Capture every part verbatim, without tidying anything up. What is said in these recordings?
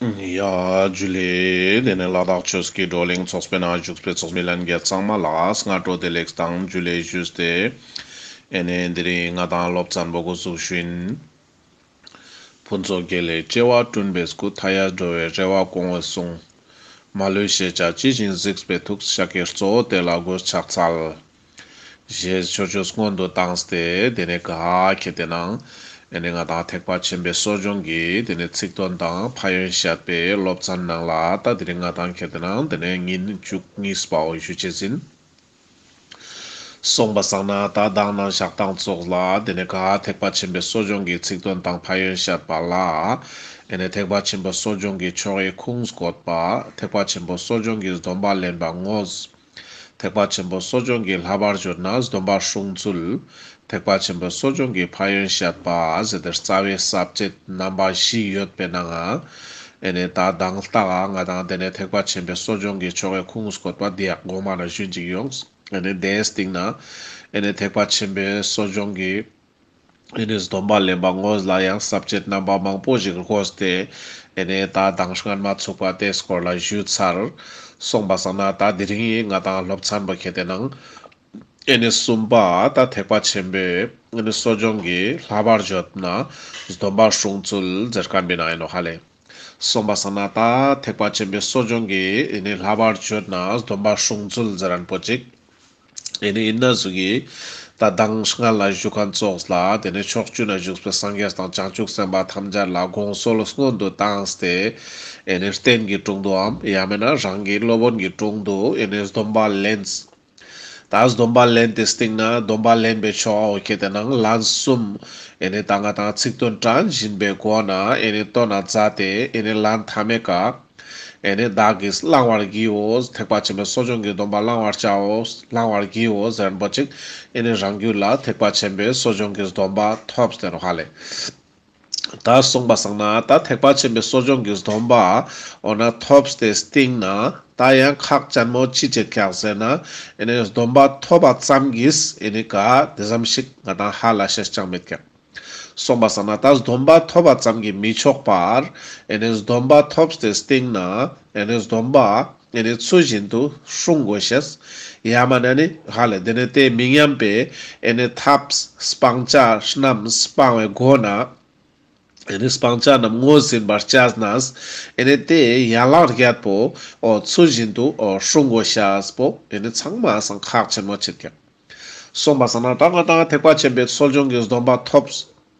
ཡ་ཇུ་ལེ། དེ་ནས་ལ་དྭགས་ཆོས་ཀྱི་བགྲོ་གླེང་ཚོགས་པའི་ནང་བཞུགས་པའི་ཚོགས་མི་ལྷན་རྒྱས་ཚང་མ་ལ་སྔ་དྲོ་བདེ་ལེགས་དང་ཇུ་ལེ་ཞུས་ཏེ། ཨེ་ནས་དེ་རིང་ང་དང་སློབ་ཚན་པོ་འགོ་འཛུགས་ཞུ་ཡིན། ཕུན་ཚོགས་དགེ་ལེགས་བྱེ་བ་བསྐྲུན་པའི་སྐུ། མཐའ་ཡས་འགྲོ་བའི་རེ་བ་སྐོང་བའི་གསུང་། མ་ལུས་ཤེས་བྱ་ཇི་བཞིན་གཟིགས་པའི་ཐུགས། ཤཱཀྱའི་གཙོ་བོ་དེ་ལ་གུས་ཕྱག་འཚལ། ཞེས་ཆོས་སྤྱོད་སྔོན་དུ་བཏང་སྟེ་དེ་ནས་ག་ཁེ་ཏེ་ནང་ཨེ་ནས་ང་དང་ཐེག་པ་ཆེན་པོའི་གསོ་སྦྱོང་གི་དེ་ནས་ཚིག་དོན་དང་ཕན་ཡོན་བཤད་པའི་སློབ་ཚན་ནང་ལ་ད་དེ་རིང་ང་དང་ཁེ་ཏེ་ནང་དེ་ནས་ཉིན་བཅུ་གཉིས་པའོ་ཞུ་ཅེས་ཡིན། སོང་པ་སང་ན་ད་མདང་ནང་ཞག་དང་ཙོགས་ལ་དེ་ནས་ག་ཐེག་པ་ཆེན་པོའི་གསོ་སྦྱོང་གི་ཚིག་དོན་དང་ཕན་ཡོན་བཤད་པ་ལ། ཨེ་ནས་ཐེག་པ་ཆེན་པོའི་གསོ་སྦྱོང་གི་ཆོ་གའི་ཁུངས་བཀོད་པ། ཐེག་པ་ཆེན་པོའི་གསོ་སྦྱོང་གི་སྡོམ་པ་ལེན་པ་དངོས། ཐེག་པ་ཆེན་པོའི་གསོ་སྦྱོང་གི་བསླབ་པར་བརྗོད་ན་སྡོམ་པ་སྲུང་ཚུལ། ཐེག་པ་ཆེན་པོའི་གསོ་སྦྱོང་གི་ཕན་ཡོན་བཤད་པ་ཟེར་ཏེ་རྩ་བའི་ས་བཅད་རྣམ་པ་བཞི་ཡོད་པའི་ནང་ང་། ཨེ་ནས་ད་མདང་ལྟ་ག་ང་དང་དེ་ནས་ཐེག་པ་ཆེན་པོའི་གསོ་སྦྱོང་གི་ཆོ་གའི་ཁུངས་བཀོད་པ་འདི་ཡག་གོང་མ་ན་ཞུན་ཅིག་ཡོངས། ཨེ་ནས་དེའི་སྟེང་ན་ཨེ་ནས་ཐེག་པ་ཆེན་པོའི་གསོ་སྦྱོང་གི་ཨེ་ནས་སྡོམ་པ་ལེན་པ་དངོས་ལ་ཡང་ས་བཅད་རྣམ་པ་མང་པོ་ཞིག་བགོས་ཏེ། ཨེ་ནས་ད་མདང་སྔན་མ་ཚུགས་པ་དེའི་སྐོར་ལ་ཞུས་ཚར། སོང་པ་སང་ན་ད་དེ་རིང་ང་དང་སློབ་ཚན་པོ་ཁེ་ཏེ་ནང་ཨེ་ནས་གསུམ་པ་ད་ཐེག་པ་ཆེན་པོའི་ཨེ་ནས་གསོ་སྦྱོང་གི་བསླབ་པར་བརྗོད་ན་སྡོམ་པ་སྲུང་ཚུལ་ཟེར་ཁན་པའི་ནང་ཡིན་ནོག་ཧ་ལེ། སོང་པ་སང་ན་ད་ཐེག་པ་ཆེན་པོའི་གསོ་སྦྱོང་གི་ཨེ་ནས་བསླབ་པར་བརྗོད་ན་སྡོམ་པ་སྲུང་ཚུལ་ཟེར་ཁན་པོ་ཅིག་ཨེ་ནི་ཨིན་ན་ཟུག་གི་ད་མདང་སྔ་ལ་ཞུ་ཁན་ཙོགས་ལ་དེ་ནས་ཕྱོགས་བཅུ་ན་བཞུགས་པའི་སངས་རྒྱས་དང་བྱང་ཆུབ་སེམས་དཔའ་ཐམས་ཅད་ལ་དགོངས་གསོལ་སྔོན་དུ་བཏང་སྟེ། ཨེ་ནི་རྟེན་གྱི་དྲུང་དུའམ་ཡང་མེད་ན་རང་གི་སློབ་དཔོན་གྱི་དྲུང་དུ་ཨེ་ནི་སྡོམ་པ་ལེན། ད་སྡོམ་པ་ལེན་ཏེ་སྟིང་ན་སྡོམ་པ་ལེན་པའི་ཆོ་ག་འོ་ཁེ་ཏེ་ནང་ལན་གསུམ། ཨེ་ནི་ད་ང་དང་ཚིག་དོན་དྲན་བཞིན་པའི་སྒོ་ནས་ཨེ་ནི་བཏོན་ན་མཛད་དེ་ཨེ་ནི་ལན་མཐའ་མའི་ཀ་ཨེ་ནི་བདག་གིས་བླང་བར་བགྱིའོ། ཐེག་པ་ཆེན་པོའི་གསོ་སྦྱོང་གི་སྡོམ་པ་བླང་བར་བྱའོ། བླང་བར་བགྱིའོ་ཟེར་ཁན་པོ་ཅིག་ཨེ་ནི་རང་རྒྱུད་ལ་ཐེག་པ་ཆེན་པོའི་གསོ་སྦྱོང་གི་སྡོམ་པ་ཐོབ་སྟེ་ནོག་ཧ་ལེ། ད་སོང་པ་སང་ན་ད་ཐེག་པ་ཆེན་པོའི་གསོ་སྦྱོང་གི་སྡོམ་པ་འོ་ན་ཐོབ་སྟེ་སྟིང་ན་ད་ཡང་ཁག་ཅན་མོ་ཅི་ཅིག་ཁག་ཟེར་ན་ཨེ་ནི་སྡོམ་པ་ཐོབ་པ་ཙམ་གྱིས་ཨེ་ནི་ག་དེ་ཙམ་ཞིག་ང་དང་ཧ་ལས་ཤེས་ཅང་མེད་ཀྱག་སོང་པ་སང་ན་ད་སྡོམ་པ་ཐོབ་པ་ཙམ་གྱིས་མི་ཆོག་པར་ཨེ་ནི་སྡོམ་པ་ཐོབ་སྟེ་སྟིང་ན་ཨེ་ནི་སྡོམ་པ་ཨེ་ནི་ཚུལ་བཞིན་དུ་སྲུང་དགོས་ཤེས། ཡང་མེད་ན་ནི་ཧ་ལས་དེ་ནི་དེ་མི་ཉམས་པའི་ཨེ་ནི་ཐབས་སྤང་བྱ་རྣམས་སྤང་བའི་སྒོ་ནས་ཨེ་ནི་སྤང་བྱ་རྣམས་ངོས་ཟིན་པར་བྱས་ནས་ཨེ་ནི་དེ་ཡན་ལག་བརྒྱད་པོ་འོ་ཚུལ་བཞིན་དུ་འོ་སྲུང་དགོས་ཤེས་པོ་ཨེ་ནི་ཚང་མ་སང་ཁག་ཆེན་མོ་ཆེད་ཀྱག་སོང་པ་སང་ན་ད་ང་དང་ཐེག་པ་ཆེན་པོའི་གསོ་སྦྱོང་གི་སྡོམ་པ་ཐོབ།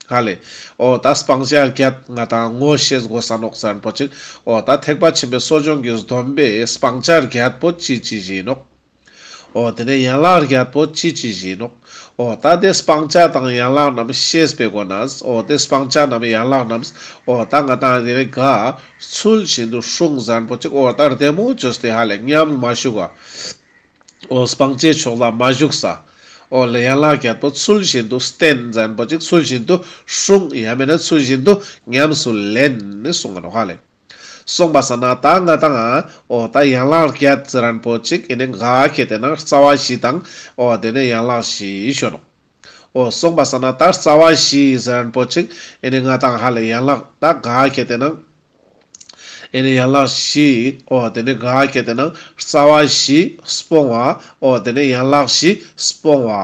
ཧ་ལེ། འོ་ད་སྤང་བྱ་བརྒྱད་ང་དང་ངོ་ཤེས་དགོས་ས་ནོག་ཟེར་ཁན་པོ་ཅིག་འོ་ད་ཐེག་པ་ཆེན་པོའི་གསོ་སྦྱོང་གི་སྡོམ་པའི་སྤང་བྱ་བརྒྱད་པོ་ཅི་ཅི་ཞིག་ནོག་འོ་དེ་ནས་ཡན་ལག་བརྒྱད་པོ་ཅི་ཅི་ཞིག་ནོག་འོ་ད་དེ་སྤང་བྱ་དང་ཡན་ལག་རྣམས་ཤེས་པའི་སྒོ་ནས་འོ་དེ་སྤང་བྱ་རྣམས་ཡན་ལག་རྣམས་འོ་ད་ང་དང་དེ་ནས་ག་ཚུལ་བཞིན་དུ་སྲུང་ཟེར་ཁན་པོ་ཅིག་འོ་ད་བདེ་མོ་བཅོས་ཏེ་ཧ་ལེ་ཉམས་མ་བཅུག་ག་འོ་སྤང་བྱའི་ཕྱོགས་ལ་མ་ཞུགས་ས། འོ་ལ་ཡན་ལག་བརྒྱད་པོ་ཚུལ་བཞིན་དུ་བསྟེན་ཟེར་ཁན་པོ་ཅིག་ཚུལ་བཞིན་དུ་སྲུང་ཡང་མེད་ན་ཚུལ་བཞིན་དུ་ཉམས་སུ་ལེན་ནི་གསུང་ང་ནོག་ཧ་ལེ། སོང་པ་སང་ན་ད་ང་དང་འོ་ད་ཡན་ལག་བརྒྱད་ཟེར་ཁན་པོ་ཅིག་ཨེ་ནི་ག་ཁེ་ཏེ་ནང་རྩ་བ་བཞི་དང་འོ་དེ་ནས་ཡན་ལག་བཞི་ཞུ་ནོག་འོ་སོང་པ་སང་ན་ད་རྩ་བ་བཞི་ཟེར་ཁན་པོ་ཅིག་ཨེ་ནི་ང་དང་ཧ་ལེ་ཡན་ལག་ད་ག་ཁེ་ཏེ་ནང་ཨེ་ནི་ཡན་ལག་བཞི་འོ་དེ་ནི་ག་ཁེ་ཏེ་ནང་རྩ་བ་བཞི་སྤོང་བ་འོ་དེ་ནི་ཡན་ལག་བཞི་སྤོང་བ་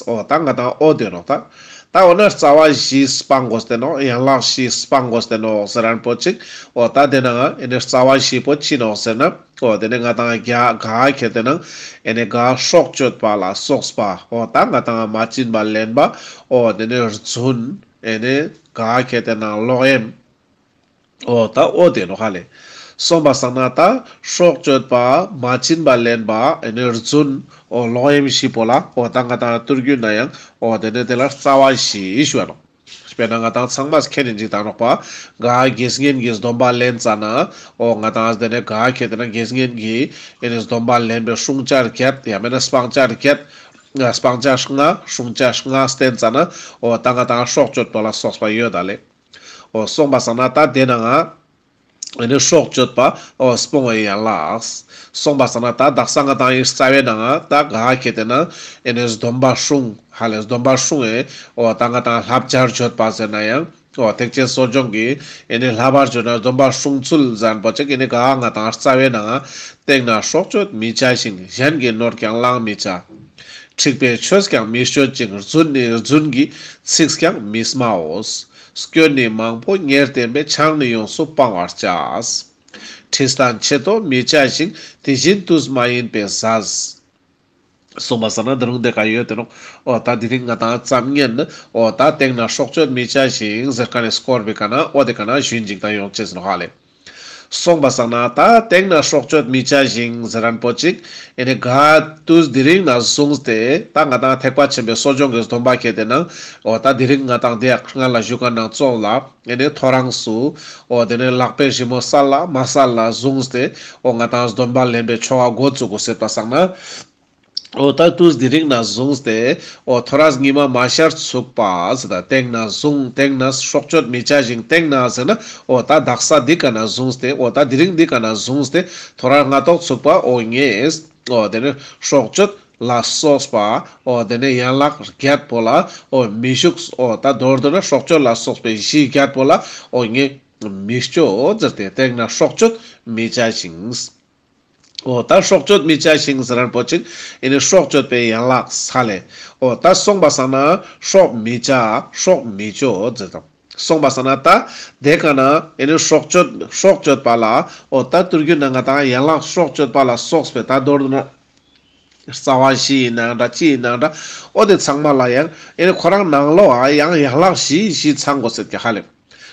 འོ་ད་ང་དང་འོ་དེ་ནོག་ད། ད་འོ་ན་རྩ་བ་བཞི་སྤང་དགོས་ཏེ་ནོག་ཡན་ལག་བཞི་སྤང་དགོས་ཏེ་ནོག་ཟེར་ཁན་པོ་ཅིག་འོ་ད་དེ་ནང་ཨེ་ནི་རྩ་བ་བཞི་པོ་ཅི་ནོག་ཟེར་ན། འོ་དེ་ནས་ང་དང་ག་ག་ཁེ་ཏེ་ནང་ཨེ་ནི་ག་སྲོག་གཅོད་པ་ལ་སོགས་པ་འོ་ད་ང་དང་མ་བྱིན་པ་ལེན་པ་འོ་དེ་ནས་རྫུན་ཨེ་ནི་ག་ཁེ་ཏེ་ནང་ལོག་གཡེམ་འོ་ད་འོ་དེ་ནོག་ཧ་ལེ། སོང་པ་སང་ན་ད་སྲོག་གཅོད་པ་མ་བྱིན་པ་ལེན་པ་ཨེ་ནི་རྫུན་འོ་ལོག་གཡེམ་བཞི་པོ་ལ་འོ་ད་ང་དང་ཐུར་རྒྱུད་ན་ཡང་འོ་དེ་ནས་དེ་ལ་རྩ་བ་བཞི་ཞུ་བ་ནོག་དཔེར་ན་ང་དང་ཚང་མས་མཁྱེན་ནི་ཅིག་ད་ནོག་པ། ག་དགེ་བསྙེན་གྱི་སྡོམ་པ་ལེན་ཙ་ན། འོ་ང་དང་དེ་ནས་ག་ཁེ་ཏེ་ན་དགེ་བསྙེན་གྱི་ཨེ་ནི་སྡོམ་པ་ལེན་པའི་སྲུང་བྱ་བརྒྱད་ཡང་མེད་ན་སྤང་བྱ་བརྒྱད། སྤང་བྱ་ལྔ་སྲུང་བྱ་ལྔ་བསྟེན་ཙ་ན། འོ་ད་ང་དང་སྲོག་གཅོད་པ་ལ་སོགས་པ་ཡོད་ད་ལེ། འོ་སོང་པ་སང་ན་ད་དེ་ནང་ང་ཨེ་ནི་སྲོག་གཅོད་པ་འོ་སྤོང་བའི་ཡན་ལག་སོང་པ་སང་ན་ད་དག་ས་ང་དང་ཡི་རྩ་བའི་ནང་ང་ད་ག་ཁེ་ཏེ་ན་ཨེ་ནི་སྡོམ་པ་སྲུང་ཧ་ལེ་སྡོམ་པ་སྲུང་ཨེ་འོ་ད་ང་དང་བསླབ་བྱར་བརྗོད་པ་ཟེར་ན་ཡང་ འོ་ཐེག་ཆེན་གསོ་སྦྱོང་གི་ཨེ་ནི་ལྷག་པར་བརྗོད་ན་སྡོམ་པ་སྲུང་ཚུལ་ཟེར་ཁན་པོ་ཅིག་ཨེ་ནི་ག་ང་དང་རྩ་བའི་ནང་སྟེང་ན་སྲོག་གཅོད་མི་བྱ་ཞིང་། གཞན་གྱི་ནོར་ཀྱང་བླང་མི་བྱ། འཁྲིག་པའི་ཆོས་ཀྱང་མི་སྤྱོད་ཅིང་། རྫུན་ནི་རྫུན་གྱི་ཚིག་ཀྱང་མི་སྨྲའོ། སྐྱོན་ནི་མང་པོ་ཉེར་བསྟན་པས། ཆང་ནི་ཡོངས་སུ་སྤང་བར་བྱ། ཁྲིས་ལན་ཆེད་དུ་མི་བྱ་ཞིང་། དེ་བཞིན་དུས་མ་ཡིན་པའི་ཟས། གསུངས་པ་སང་ན་ད་རུང་དེ་ཀ་ཡོད་དེ་ནོག་འོ་ད་དེ་རིང་ང་དང་ཙམ་ཉན་ནི་འོ་ད་སྟེང་ན་སྲོག་གཅོད་མི་བྱ་ཞིང་ཟེར་ཁན་ནི་སྐོར་བོའི་ཀ་ན་འོ་དེ་ཀ་ན་ཞུན་ཅིག་ད་ཡོང་ཅེས་ནོག་ཧ་ལེ། གསུངས་པ་སང་ན་ད་སྟེང་ན་སྲོག་གཅོད་མི་བྱ་ཞིང་ཟེར་ཁན་པོ་ཅིག་ཨེ་ནི་ག་དུས་དེ་རིང་ནས་བཟུང་སྟེ་ད་ང་དང་ཐེག་པ་ཆེན་པོའི་གསོ་སྦྱོང་གི་སྡོམ་པ་ཁྱེར་ཏེ་ན་འོ་ད་དེ་རིང་ང་དང་དེ་ཡག་སྔ་ལ་ཞུ་ཁན་ནང་ཙོགས་ལ་ཨེ་ནི་ཐོ་རངས་སུ་འོ་དེ་ནི་ལག་པའི་རི་མོ་སལ་ལ་མ་སལ་ལ་བཟུང་སྟེ་འོ་ང་དང་སྡོམ་པ་ལེན་པའི་ཆོ་ག་འགོ་བཙུགས་དགོས་ཟེར་པ་སང་ན། འོ་ད་དུས་དེ་རིང་ནས་བཟུང་སྟེ་འོ་ཐོ་རངས་ཉི་མ་མ་ཤར་ཚུག་པ་ཟེར་ད་སྟེང་ན་བཟུང་སྟེང་ན་སྲོག་གཅོད་མི་བྱ་ཞིང་སྟེང་ན་ཟེར་ན་འོ་ད་དག་ས་འདི་ཀ་ནས་བཟུང་སྟེ་འོ་ད་དེ་རིང་འདི་ཀ་ནས་བཟུང་སྟེ་ཐོ་རངས་སྔ་ཏོག་ཚུག་པ་འོ་ངས་འོ་དེ་ནི་སྲོག་གཅོད་ལ་སོགས་པ་འོ་དེ་ནི་ཡན་ལག་བརྒྱད་པོ་ལ་འོ་མི་ཞུགས། འོ་ད་མདོར་བསྡུ་ན་སྲོག་གཅོད་ལ་སོགས་པའི་གཞི་བརྒྱད་པོ་ལ་འོ་ངས་མི་སྤྱོད་ཟེར་ཏེ་སྟེང་ན་སྲོག་གཅོད་མི་བྱ་ཞིང་། འོ་ད་སྲོག་གཅོད་མི་བྱ་ཞིང་ཟེར་ཁན་པོ་ཅིག་ཨེ་ནི་སྲོག་གཅོད་པའི་ཡན་ལག་ས་ལེ། འོ་ད་གསུངས་པ་སང་ན་སྲོག་མི་བྱ་སྲོག་མི་གཅོད་ཟེར་དང་། གསུངས་པ་སང་ན་ད་དེ་ཀ་ན་ཨེ་ནི་སྲོག་གཅོད་སྲོག་གཅོད་པ་ལ་འོ་ད་ཏུར་གུ་ན་ང་དང་ཡན་ལག་སྲོག་གཅོད་པ་ལ་སོགས་པའི་ད་མདོར་བསྡུ་ན་རྩ་བ་བཞི་ཡིན་ནའང་འདྲ་ཅི་ཡིན་ནའང་འདྲ་འོ་དེ་ཚང་མ་ལ་ཡང་ཨེ་ནི་ཁོ་རང་ནང་ལོགས་ཡང་ཡན་ལག་བཞི་བཞི་ཚང་དགོས་ཟེར་གི་ཧ་ལེ།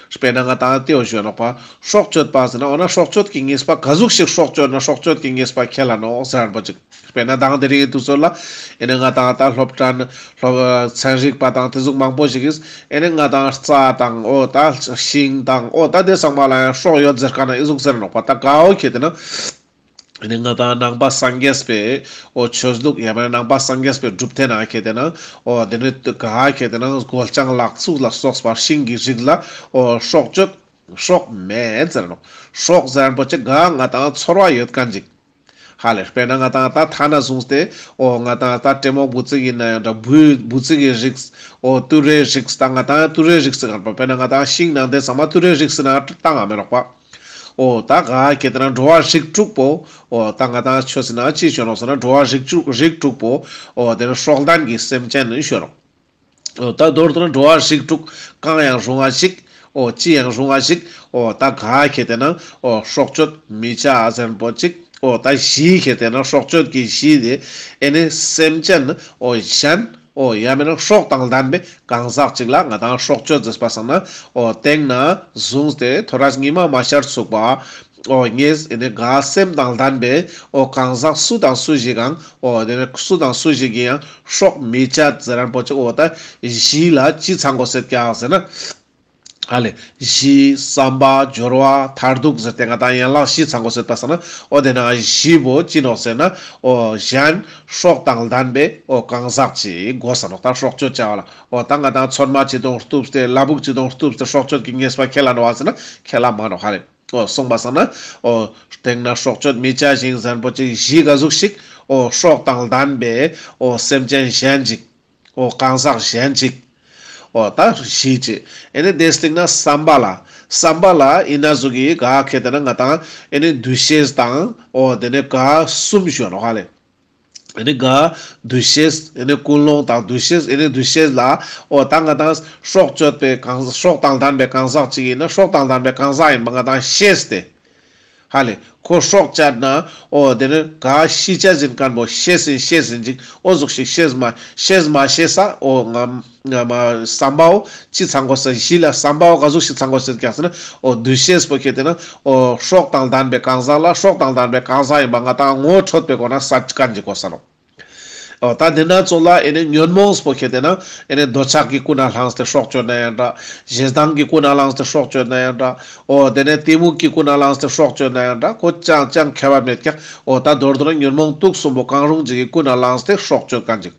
དཔེར་ན་ང་དང་ཏེའོ་ཞུ་ནོག་པ། སྲོག་གཅོད་པ་ཟེར་ན་འོ་ན་སྲོག་གཅོད་ཀྱི་ཉེས་པ་ག་ཟུག་ཞིག་སྲོག་གཅོད་ན་སྲོག་གཅོད་ཀྱི་ཉེས་པ་ཁྱེར་ལ་ནོག་ཟེར་ཁན་པོ་ཅིག་དཔེར་ན་དང་དེ་རིང་གི་དུས་ཚོད་ལ་ཨེ་ནི་ང་དང་ད་སློབ་གྲྭ་ནི་སློབ་ཚན་རིག་པ་དང་དེ་ཟུག་མང་པོ་ཞིག་གིས་ཨེ་ནི་ང་དང་རྩྭ་དང་འོ་ད་ཤིང་དང་འོ་ད་དེ་ཚང་མ་ལ་ཡང་སྲོག་ཡོད་ཟེར་ཁན་ཨི་ཟུག་ཟེར་ནོག་པ། ད་གའོ་ཁྱེར་ཏེ་ན་ཨེ་ནི་ང་དང་ནང་པ་སངས་རྒྱས་པའི་འོ་ཆོས་ལུགས་ཡང་མེན་ན་ནང་པ་སངས་རྒྱས་པའི་གྲུབ་མཐའི་ནང་ཁྱེར་ཏེ་ན་འོ་དེ་ནི་ག་ཁྱེར་ཏེ་ན་སྒོ་ལྕང་ལག་ཚུགས་ལ་སོགས་པ་ཤིང་གི་རིགས་ལ་འོ་སྲོག་གཅོད་སྲོག་མེད་ཟེར་ནོག་སྲོག་ཟེར་ཁན་པོ་ཅིག་ག་ང་དང་ཚོར་བ་ཡོད་ཁན་ཅིག་ཧ་ལེ། དཔེར་ན་ང་དང་ད་ཐ་ན་བཟུང་སྟེ་འོ་ང་དང་ད་ཏྲེ་མོ་འབུ་ཙིག་ཡིན་ནའང་འདྲ་འབུ་འབུ་ཙིག་གི་རིགས་འོ་ཏུ་རེ་རིགས་ད་ང་དང་ཏུ་རེ་རིགས་ཟེར་ཁན་པོ་དཔེར་ན་ང་དང་ཤིང་ནང་དེ་ཚང་མ་ཏུ་རེ་རིགས་ཟེར་ན་བཏང་ང་མེ་ནོག་པ། འོ་ད་ག་ཁྱེར་ཏེ་ན་འགྲོ་བ་རིགས་དྲུག་པོ་འོ་ད་ང་དང་ཆོས་ཟེར་ན་ཅི་ཞུ་ནོག་ཟེར་ན་འགྲོ་བ་རིགས་དྲུག་རིགས་དྲུག་པོ་འོ་དེ་ནི་སྲོག་ལྡན་གྱི་སེམས་ཅན་ནི་ཞུ་ནོག་འོ་ད་མདོར་བསྡུ་ན་འགྲོ་བ་རིགས་དྲུག་གང་ཡང་རུང་བ་ཞིག་འོ་ཅི་ཡང་རུང་བ་ཞིག་འོ་ད་ག་ཁྱེར་ཏེ་ན་འོ་སྲོག་གཅོད་མི་བྱ་ཟེར་ཁན་པོ་ཅིག་འོ་ད་གཞི་ཁྱེར་ཏེ་ན་སྲོག་གཅོད་ཀྱི་གཞི་དེ་ཨེ་ནི་སེམས་ཅན་འོ་གཞན་འོ་ཡང་མེན་ན་སྲོག་དང་ལྡན་པའི་གང་ཟག་ཅིག་ལ་ང་དང་སྲོག་གཅོད་ཟེར་པ་སང་ན་འོ་སྟེང་ན་བཟུང་སྟེ་ཐོ་རངས་ཉི་མ་མ་ཤར་ཚུག་པ་འོ་ངས་ཨེ་ནི་ག་སེམས་དང་ལྡན་པའི་འོ་གང་ཟག་སུ་དང་སུ་ཞིག་གང་འོ་དེ་ནི་སུ་དང་སུ་ཞིག་གིས་ཡང་སྲོག་མི་གཅོད་ཟེར་ཁན་པོ་ཅིག་འོ་ད་གཞི་ལ་ཅི་ཚང་དགོས་ཟེར་ཀྱག་ཟེར་ན། ཧ་ལེ། གཞི་བསམ་པ་སྦྱོར་བ་མཐར་ཐུག་ཟེར་ཏེ་ང་དང་ཡན་ལག་བཞི་ཚང་དགོས་ཟེར་པ་སང་ན་འོ་དེ་ན་གཞི་པོ་ཅི་ནོག་ཟེར་ན་འོ་གཞན་སྲོག་དང་ལྡན་པའི་འོ་གང་ཟག་ཅིག་དགོས་ས་ནོག་ད་སྲོག་གཅོད་བྱ་བ་ལ་འོ་ད་ང་དང་ཚོད་མ་ཅི་དང་གཏུབས་ཏེ་ལ་ཕུག་ཅི་དང་གཏུབས་ཏེ་སྲོག་གཅོད་ཀྱི་ཉེས་པ་ཁྱེར་ལ་ནོག་ཟེར་ན་ཁྱེར་ལ་མ་ནོག་ཧ་ལེ། འོ་གསུངས་པ་སང་ན་འོ་སྟེང་ན་སྲོག་གཅོད་མི་བྱ་ཞིང་ཟེར་ཁན་པོ་ཅིག་གཞི་ག་ཟུག་ཞིག་འོ་སྲོག་དང་ལྡན་པའི་འོ་སེམས་ཅན་གཞན་ཅིག་འོ་གང་ཟག་གཞན་ཅིག་འོ་ད་གཞི་ཅིག་ཨེ་ནི་དེ་སྟེང་ན་བསམ་པ་ལ་བསམ་པ་ལ་ཨི་ན་ཟུག་གི་ག་ཁྱེར་ཏེ་ན་ང་དང་ཨེ་ནི་འདུ་ཤེས་དང་འོ་དེ་ནི་ག་གསུམ་ཞུ་ནོག་ཧ་ལེ། ཨེ་ནི་ག་འདུ་ཤེས་ཨེ་ནི་ཀུན་སློང་དང་འདུ་ཤེས་ཨེ་ནི་འདུ་ཤེས་ལ་འོ་ད་ང་དང་སྲོག་གཅོད་པའི་གང་སྲོག་དང་ལྡན་པའི་གང་ཟག་ཅིག་ཡིན་ན་སྲོག་དང་ལྡན་པའི་གང་ཟག་ཡིན་པ་ང་དང་ཤེས་ཏེ། ཧ་ལེ། ཁོ་སྲོག་གཅོད་ན་འོ་དེ་ནི་ག་ཤི་ཆ་ཟིན་ཁན་པོ་ཤེས་ཟིན་ཤེས་ཟིན་ཅིག་འོ་ཟུག་ཞིག་ཤེས་མ་ཤེས་མ་ཤེས་ས་འོ་ང་ང་མ་བསམ་པའོ་ཅི་ཚང་དགོས་ས་གཞི་ལ་བསམ་པའོ་ག་ཟུག་ཞིག་ཚང་དགོས་ས་ཀྱག་ཟེར་ན་འོ་འདུ་ཤེས་པོ་ཁྱེར་ཏེ་ན་འོ་སྲོག་དང་ལྡན་པའི་གང་ཟག་ལ་སྲོག་དང་ལྡན་པའི་གང་ཟག་ཡིན་པ་ང་དང་ངོ་འཕྲོད་པའི་སྒོ་ན་ས་ཅི་ཁན་ཅིག་དགོས་ས་ནོག་འོ་ད་དེ་ན་ཚོགས་ལ་ཨེ་ནི་ཉོན་མོངས་པོ་ཁྱེར་ཏེ་ན་ཨེ་ནི་འདོད་ཆགས་ཀྱི་ཀུན་ནས་བསླངས་ཏེ་སྲོག་གཅོད་ན་ཡང་འདྲ། ཞེ་སྡང་གི་ཀུན་ནས་བསླངས་ཏེ་སྲོག་གཅོད་ན་ཡང་འདྲ། འོ་དེ་ནས་གཏི་མུག་གི་ཀུན་ནས་བསླངས་ཏེ་སྲོག་གཅོད་ན་ཡང་འདྲ། ཁོ་ཅང་ཅང་ཁྱད་པར་མེད་ཀྱག་འོ་ད་མདོར་བསྡུ་ན་ཉོན་མོངས་དུག་གསུམ་པོ་གང་རུང་ཅིག་གི་ཀུན་ནས་བསླངས་ཏེ་སྲོག་གཅོད་ཁན་ཅིག་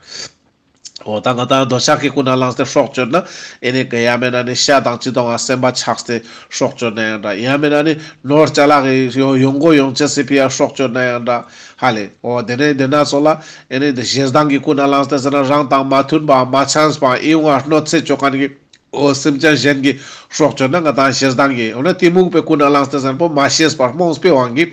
འོ་ད་ང་དང་འདོད་ཆགས་ཀྱི་ཀུན་ནས་བསླངས་ཏེ་སྲོག་གཅོད་ན་ཨེ་ནི་ག་ཡང་མེན་ན་ནི་ཤ་དང་ཅི་དང་ང་སེམས་པ་ཆགས་ཏེ་སྲོག་གཅོད་ན་ཡང་འདྲ། ཡང་མེན་ན་ནི་ནོར་ཅ་ལག་གི་ཡོང་ཡོང་སྒོ་ཡོང་ཅེས་སི་ཕི་ཡ་སྲོག་གཅོད་ན་ཡང་འདྲ། ཧ་ལེ། འོ་དེ་ནས་དེ་ན་ཚོགས་ལ་ཨེ་ནི་ཞེ་སྡང་གི་ཀུན་ནས་བསླངས་ཏེ་ཟེར་ན་རང་དང་མ་མཐུན་པ་མ་འཆམས་པ་ཨི་བོ་ང་གནོད་འཚེ་ཅོ་ཁན་གི་ འོ་སེམས་ཅན་གཞན་གྱི་སྲོག་གཅོད་ན་ང་དང་ཞེ་སྡང་གི་འོ་ན་གཏི་མུག་པའི་ཀུན་ནས་བསླངས་ཏེ་ཟེར་ཁན་པོ་མ་ཤེས་པར་རྨོངས་པའི་དབང་གིས་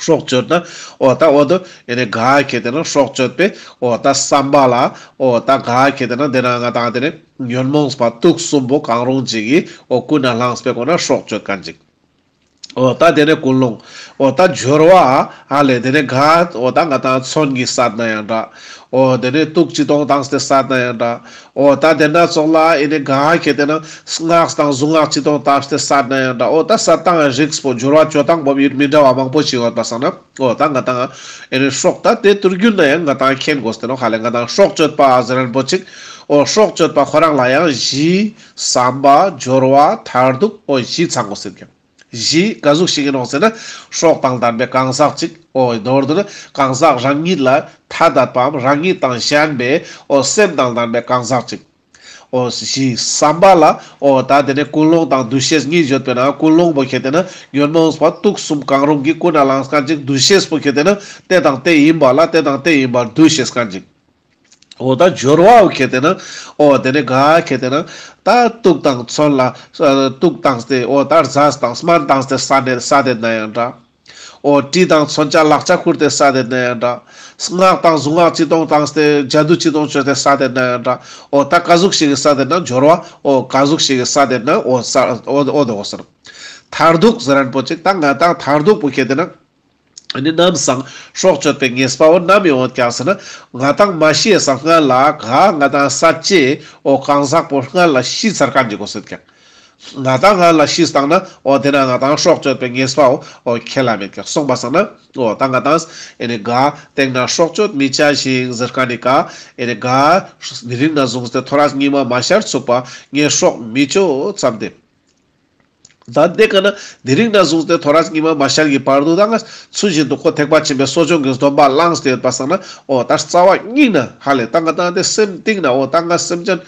སྲོག་གཅོད་ན་འོ་ད་འོ་དོ་ཨེ་ནི་ག་ཁེ་ཏེ་ན་སྲོག་གཅོད་པའི་འོ་ད་བསམ་པ་ལ་འོ་ད་ག་ཁེ་ཏེ་ན་དེ་ན་ང་དང་དེ་ནི་ཉོན་མོངས་པ་དུག་གསུམ་པོ་གང་རུང་ཅིག་གིས་འོ་ཀུན་ནས་བསླངས་པའི་སྒོ་ན་སྲོག་གཅོད་ཁན་ཅིག་འོ་ད་དེ་ནས་ཀུན་སློང་། འོ་ད་སྦྱོར་བ་ཧ་ལས་དེ་ནས་ག་འོ་ད་ང་དང་མཚོན་གྱིས་བསད་ན་ཡང་འདྲ། འོ་དེ་ནས་དུག་ཅི་ཏོང་བཏང་སྟེ་བསད་ན་ཡང་འདྲ། འོ་ད་དེ་ན་ཙོགས་ལ་ཨེ་ནི་ག་ཁེ་ཏེ་ན་སྔགས་དང་གཟུངས་སྔགས་ཅི་ཏོང་བཏབ་སྟེ་བསད་ན་ཡང་འདྲ། འོ་ད་བསད་སྟངས་རིགས་པོ་སྦྱོར་བ་སྤྱོད་སྟངས་པོ་མི་འདྲ་བ་མང་པོ་ཞིག་ཡོད་པ་སང་ན་འོ་ད་ང་དང་ཨེ་ནི་སྲོག་ད་དེ་དུས་རྒྱུན་ན་ཡང་ང་དང་མཁྱེན་དགོས་ཏེ་ནོག་ཧ་ལས་ང་དང་སྲོག་གཅོད་པ་ཟེར་ཁན་པོ་ཅིག་འོ་སྲོག་གཅོད་པ་ཁོ་རང་ལ་ཡང་བཞི། བསམ་པ་སྦྱོར་བ་མཐར་ཐུག་འོ་བཞི་ཚང་དགོས་ཟེར་ཀྱང་། བཞི་ག་ཟུག་ཞིག་ཡིན་ནོག་ཟེར་ན། སྲོག་དང་ལྡན་པའི་གང་ཟག་ཅིག་འོ་མདོར་བསྡུ་ན་གང་ཟག་རང་ཉིད་ལ་ཐ་དད་པའམ་རང་ཉིད་དང་གཞན་པའི་འོ་སེམས་དང་ལྡན་པའི་གང་ཟག་ཅིག་འོ་བཞི། བསམ་པ་ལ་འོ་ད་དེ་ནས་ཀུན་སློང་དང་འདུ་ཤེས་གཉིས་ཡོད་པས་ན་ཀུན་སློང་པོ་ཁེ་ཏེ་ན་ཉོན་མོངས་པ་དུག་གསུམ་གང་རུང་གིས་ཀུན་ནས་བསླངས་ཁན་ཅིག་འདུ་ཤེས་པོ་ཁེ་ཏེ་ན་དེ་དང་དེ་ཡིན་པ་ལ་དེ་དང་དེ་ཡིན་པར་འདུ་ཤེས་ཁན་ཅིག་འོ་ད་སྦྱོར་བའོ་ཁེ་ཏེ་ན། འོ་དེ་ནས་ག་ཁེ་ཏེ་ན། ད་དུག་དང་མཚོན་ལ། ཨ་དུག་བཏང་སྟེ་འོ་ད་རྫས་དང་སྨན་བཏང་སྟེ་བསད་དེ་བསད་དེ་ན་ཡང་འདྲ། འོ་གྲི་དང་མཚོན་ཆ་ལག་ཆ་ཁུར་ཏེ་བསད་དེ་ན་ཡང་འདྲ། སྔགས་དང་གཟུངས་སྔགས་ཅི་ཏོང་བཏང་སྟེ་ཇ་དུ་ཅི་ཏོང་བཅོས་ཏེ་བསད་དེ་ན་ཡང་འདྲ། འོ་ད་ག་ཟུག་ཞིག་གིས་བསད་དེ་ན་སྦྱོར་བ་འོ་ག་ཟུག་ཞིག་གིས་བསད་དེ་ན་འོ་ས་འོ་འོ་དེ་འོ་ཟེར། མཐར་ཐུག་ཟེར་ཁན་པོ་ཅིག་ད་ང་དང་མཐར་ཐུག་པོ་ཁེ་ཏེ་ན། ཨ་ནི་ནམ་སང་སྲོག་གཅོད་པའི་ཉེས་པ་བོ་ནམ་ཡོང་ཀྱག་ཟེར་ན། ང་དང་མ་ཤི་ཡ་སང་སྔན་ལ་ག་ང་དང་བསད་ཅེས་འོ་གང་ཟག་པོ་སྔན་ལ་ཤི་ཚར་ཁན་ཅིག་གོ་ཟེར་ཀྱང་། ང་དང་སྔན་ལ་ཤི་སྟངས་ན་འོ་དེ་ན་ང་དང་སྲོག་གཅོད་པའི་ཉེས་པ་བོ་འོ་ཁེལ་ལ་མེད་ཀྱག་སོང་པ་སང་ན་འོ་ད་ང་དང་ཨེ་ནི་ག་སྟེང་ན་སྲོག་གཅོད་མི་བྱ་ཞིང་ཟེར་ཁན་ནི་ག་ཨེ་ནི་ག་དེ་རིང་ནས་བཟུང་སྟེ་ཐོ་རས་ཉི་མ་མ་ཤར་ཚུག་པ་ངས་སྲོག་མི་གཅོད་བསམ་སྟེ། ད་དེ་ཀ་ན་དེ་རིང་ནས་བཟུང་སྟེ་ཐོ་རས་ཉི་མ་མ་ཤར་གྱི་བར་དུ་ད་ང་ཚུལ་བཞིན་དུ་ཁོ་ཐེག་པ་ཆེན་པོའི་གསོ་སྦྱོང་གི་སྡོམ་པ་བླངས་ཏེ་ཡོད་པ་སང་ན་འོ་ད་རྩ་བ་ཉིད་ན་ཧ་ལས་ད་ང་དང་དེ་སེམས་གཏིང་ན་འོ་ད་ང་སེམས་ཅན་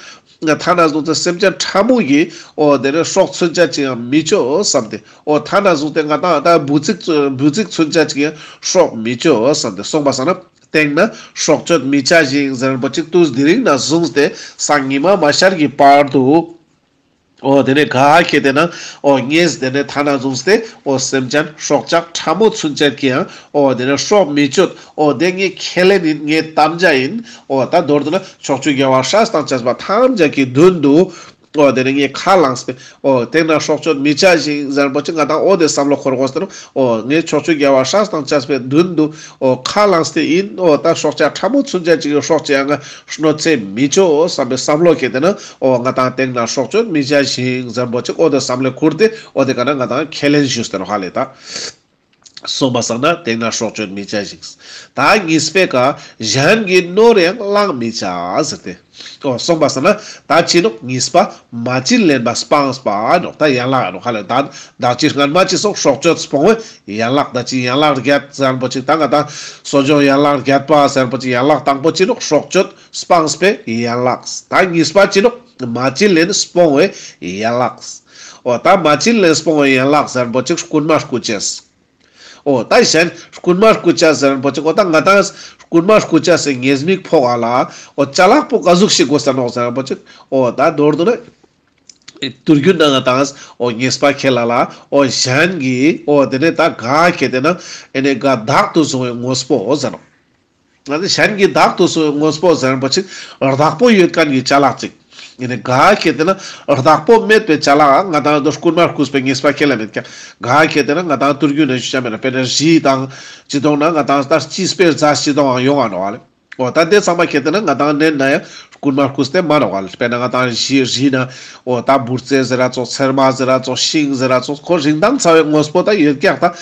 ཐ་ན་བཟུང་སྟེ་སེམས་ཅན་ཕྲ་མོ་གི་འོ་དེ་ནས་སྲོག་ཚུན་ཆད་ཅིག་ཡང་མི་གཅོད་བསམ་སྟེ་འོ་ཐ་ན་བཟུང་སྟེ་ང་དང་ད་འབུ་ཚིག་འབུ་ཚིག་ཚུན་ཆད་ཅིག་ཡང་སྲོག་མི་གཅོད་བསམ་སྟེ་སོང་པ་སང་ན་སྟེང་ན་སྲོག་གཅོད་མི་བྱ་ཞིང་ཟེར་ཁན་པོ་ཅིག་ཏུས་དེ་རིང་ནས་བཟུང་སྟེ་སང་ཉི་མ་མ་ཤར་གྱི་བར་དུ། འོ་དེ་ནས་ག་ཁེ་ཏེ་ན་འོ་ངས་དེ་ནས་ཐ་ན་བཟུང་སྟེ་འོ་སེམས་ཅན་སྲོག་ཆགས་ཕྲ་མོ་ཚུན་ཆད་ཀྱི་ཡང་འོ་དེ་ནས་སྲོག་མི་གཅོད། འོ་དེ་ངས་ཁས་ལེན་ཡིན། ངས་དམ་བཅའ་ཡིན། འོ་ད་མདོར་བསྡུ་ན་ཕྱོགས་བཅུའི་རྒྱལ་བ་སྲས་དང་བཅས་པ་ཐམས་ཅད་ཀྱི་མདུན་དུ་འོ་དེ་ནས་ངས་ཁས་བླངས་པས། འོ་དེ་ན་སྲོག་གཅོད་མི་བྱ་ཞིང་ཟེར་ཁན་པོ་ཅིག་ང་དང་འོ་དེ་བསམ་བློ་འཁོར་དགོས་ཟེར་ནོག་འོ་ངས་ཕྱོགས་བཅུའི་རྒྱལ་བ་སྲས་དང་བཅས་པའི་མདུན་དུ་འོ་ཁས་བླངས་ཏེ་ཡིན། འོ་ད་སྲོག་ཆགས་ཕྲ་མོ་ཚུན་ཆད་ཅིག་གི་སྲོག་ཅིག་ཡང་ང་གནོད་འཚེ་མི་བཅོ་བསམ་པའི་བསམ་བློ་ཁེ་ཏེ་ན་འོ་ང་དང་སྟེང་ན་སྲོག་གཅོད་མི་བྱ་ཞིང་ཟེར་ཁན་པོ་ཅིག་འོ་དེ་བསམ་བློ་འཁོར་ཏེ་འོ་དེ་ཀ་ན་ང་དང་ཁས་ལེན་ཞུས་ཏེ་ནོག་ཧ་ལས་ད། སོང་པ་སང་ན་སྟེང་ན་སྲོག་གཅོད་མི་བྱ་ཞིང་། ད་གཉིས་པའི་ཀ་གཞན་གྱི་ནོར་ཡང་བླང་མི་བྱ་ཟེར་ཏེ། འོ་སོང་པ་སང་ན་ད་ཅི་ནོག་གཉིས་པ་མ་བྱིན་ལེན་པ་སྤངས་པ་ནོག་ད་ཡན་ལག་ནོག་ཧ་ལས་ད་བདག་གཅིག་སྔན་མ་ཅི་སོང་སྲོག་གཅོད་སྤོང་བའི་ཡན་ལག་ད་ཅི་ཡན་ལག་བརྒྱད་ཟེར་ཁན་པོ་ཅིག་ད་ང་དང་གསོ་སྦྱོང་ཡན་ལག་བརྒྱད་པ་ཟེར་ཁན་པོ་ཅིག་ཡན་ལག་དང་པོ་ཅི་ནོག་སྲོག་གཅོད་སྤངས་པའི་ཡན་ལག་ད་གཉིས་པ་ཅི་ནོག་མ་བྱིན་ལེན་སྤོང་བའི་ཡན་ལག་འོ་ད་མ་བྱིན་ལེན་སྤོང་བའི་ཡན་ལག་ཟེར་ཁན་པོ་ཅིག་རྐུན་མ་རྐུ་ཅེས། འོ་ད་གཞན་རྐུན་མ་རྐུ་ཅེས་ཟེར་ཁན་པོ་ཅིག་འོ་ད་ང་དང་རྐུན་མ་རྐུ་ཅེས་སི་ཉེས་དམིགས་ཕོག་ག་ལ་འོ་ཅ་ལག་པོ་ག་ཟུག་ཞིག་དགོས་ས་ནོག་ཟེར་ཁན་པོ་ཅིག་འོ་ད་མདོར་བསྡུ་ན་དུས་རྒྱུན་ན་ང་དང་འོ་ཉེས་པ་ཁེལ་ལ་ལ་འོ་གཞན་གྱི་འོ་དེ་ནས་ད་ག་ཁེ་ཏེ་ན་ཨེ་ནས་ག་བདག་ཏུ་བཟུང་བའི་དངོས་པོ་འོ་ཟེར་ནོག་ང་ཚོ་གཞན་གྱི་བདག་ཏུ་བཟུང་བའི་དངོས་པོ་ཟེར་ཁན་པོ་ཅིག་བདག་པོ་ཡོད་ཁན་གྱི་ཅ་ལག་ཅིག་ཨེ་ནི་ག་ཁེ་ཏེ་ན་བདག་པོ་མེད་པའི་ཅ་ལག་ང་དང་དོ་རྐུན་མ་རྐུས་པའི་ཉེས་པ་ཁེ་ལ་མེད་ཀྱག་ག་ཁེ་ཏེ་ན་ང་དང་དུས་རྒྱུན་ན་ཞུ་ཆ་མེད་ན་དཔེར་ན་རི་དང་ཅི་དོང་ན་ང་དང་ད་སྤྱིས་པའི་རྫས་ཅི་དོང་ཡང་ཡོང་ང་ནོག་ལེ། འོ་ད་དེ་ཚང་མ་ཁེ་ཏེ་ན་ང་དང་ནན་ན་ཡང་རྐུན་མ་རྐུས་ཏེ་མ་ནོག་ལེ། དཔེར་ན་ང་དང་རི་རི་ན་འོ་ད་འབུར་རྩེ་ཟེར་ར་ཙོགས་ཚེར་མ་ཟེར་ར་ཙོགས་ཤིང་ཟེར་ར་ཙོགས་ཁོ་རིན་ཐང་ཚ་བའི་དངོས་པོ་ད་ཡོད་ཀྱག་ད།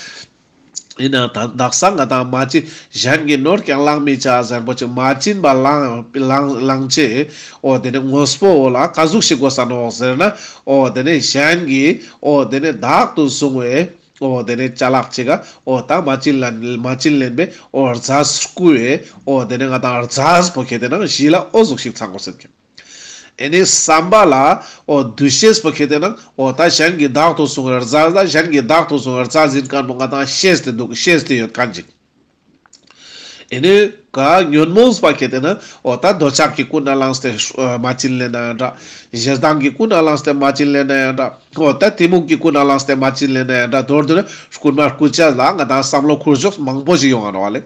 ཡིན་ནའང་ད་དག་ས་ང་དང་མ་བྱིན་གཞན་གྱི་ནོར་ཀྱང་བླང་མི་བྱ་ཟེར་ཁན་པོ་ཅིག་མ་བྱིན་པ་བླང་བླང་བླང་ཅེས། འོ་དེ་ནི་དངོས་པོ་འོ་ལ་ག་ཟུག་ཞིག་དགོས་ས་ནོག་ཟེར་ན། འོ་དེ་ནི་གཞན་གྱི་འོ་དེ་ནི་བདག་ཏུ་བཟུང་བའི་འོ་དེ་ནི་ཅ་ལག་ཅིག་ག་འོ་ད་མ་བྱིན་ལེན་མ་བྱིན་ལེན་པའི་འོ་རྫས་རྐུ་བའི་འོ་དེ་ནི་ང་དང་རྫས་པོ་ཁེ་ཏེ་ན་གཞི་ལ་འོ་ཟུག་ཞིག་ཚང་དགོས་ཟེར་ཁན། ཨེ་ནི་བསམ་པ་ལ་འོ་འདུ་ཤེས་པོ་ཁེ་ཏེ་ན་འོ་ད་གཞན་གྱི་བདག་ཏུ་བཟུང་བའི་རྫས་ད་གཞན་གྱི་བདག་ཏུ་བཟུང་བའི་རྫས་ཡིན་ཁན་པོ་ང་དང་ཤེས་ཏེ་འདུག་ཤེས་ཏེ་ཡོད་ཁན་ཅིག་ཨེ་ནི་ག་ཉོན་མོངས་པ་ཁྱེར་ཏེ་ན་འོ་ད་འདོད་ཆགས་ཀྱི་ཀུན་ནས་བསླངས་ཏེ་མ་བྱིན་ལེན་ན་ཡང་འདྲ། ཞེ་སྡང་གི་ཀུན་ནས་བསླངས་ཏེ་མ་བྱིན་ལེན་ན་ཡང་འདྲ། འོ་ད་གཏི་མུག་གི་ཀུན་ནས་བསླངས་ཏེ་མ་བྱིན་ལེན་ན་ཡང་འདྲ། མདོར་བསྡུ་ན་རྐུན་མ་རྐུ་ཅེས་ལ་ང་ཏང་བསམ་བློ་འཁོར་ཕྱོགས་མང་པོ་ཞིག་ཡོང་ང་ནོག་ལེ།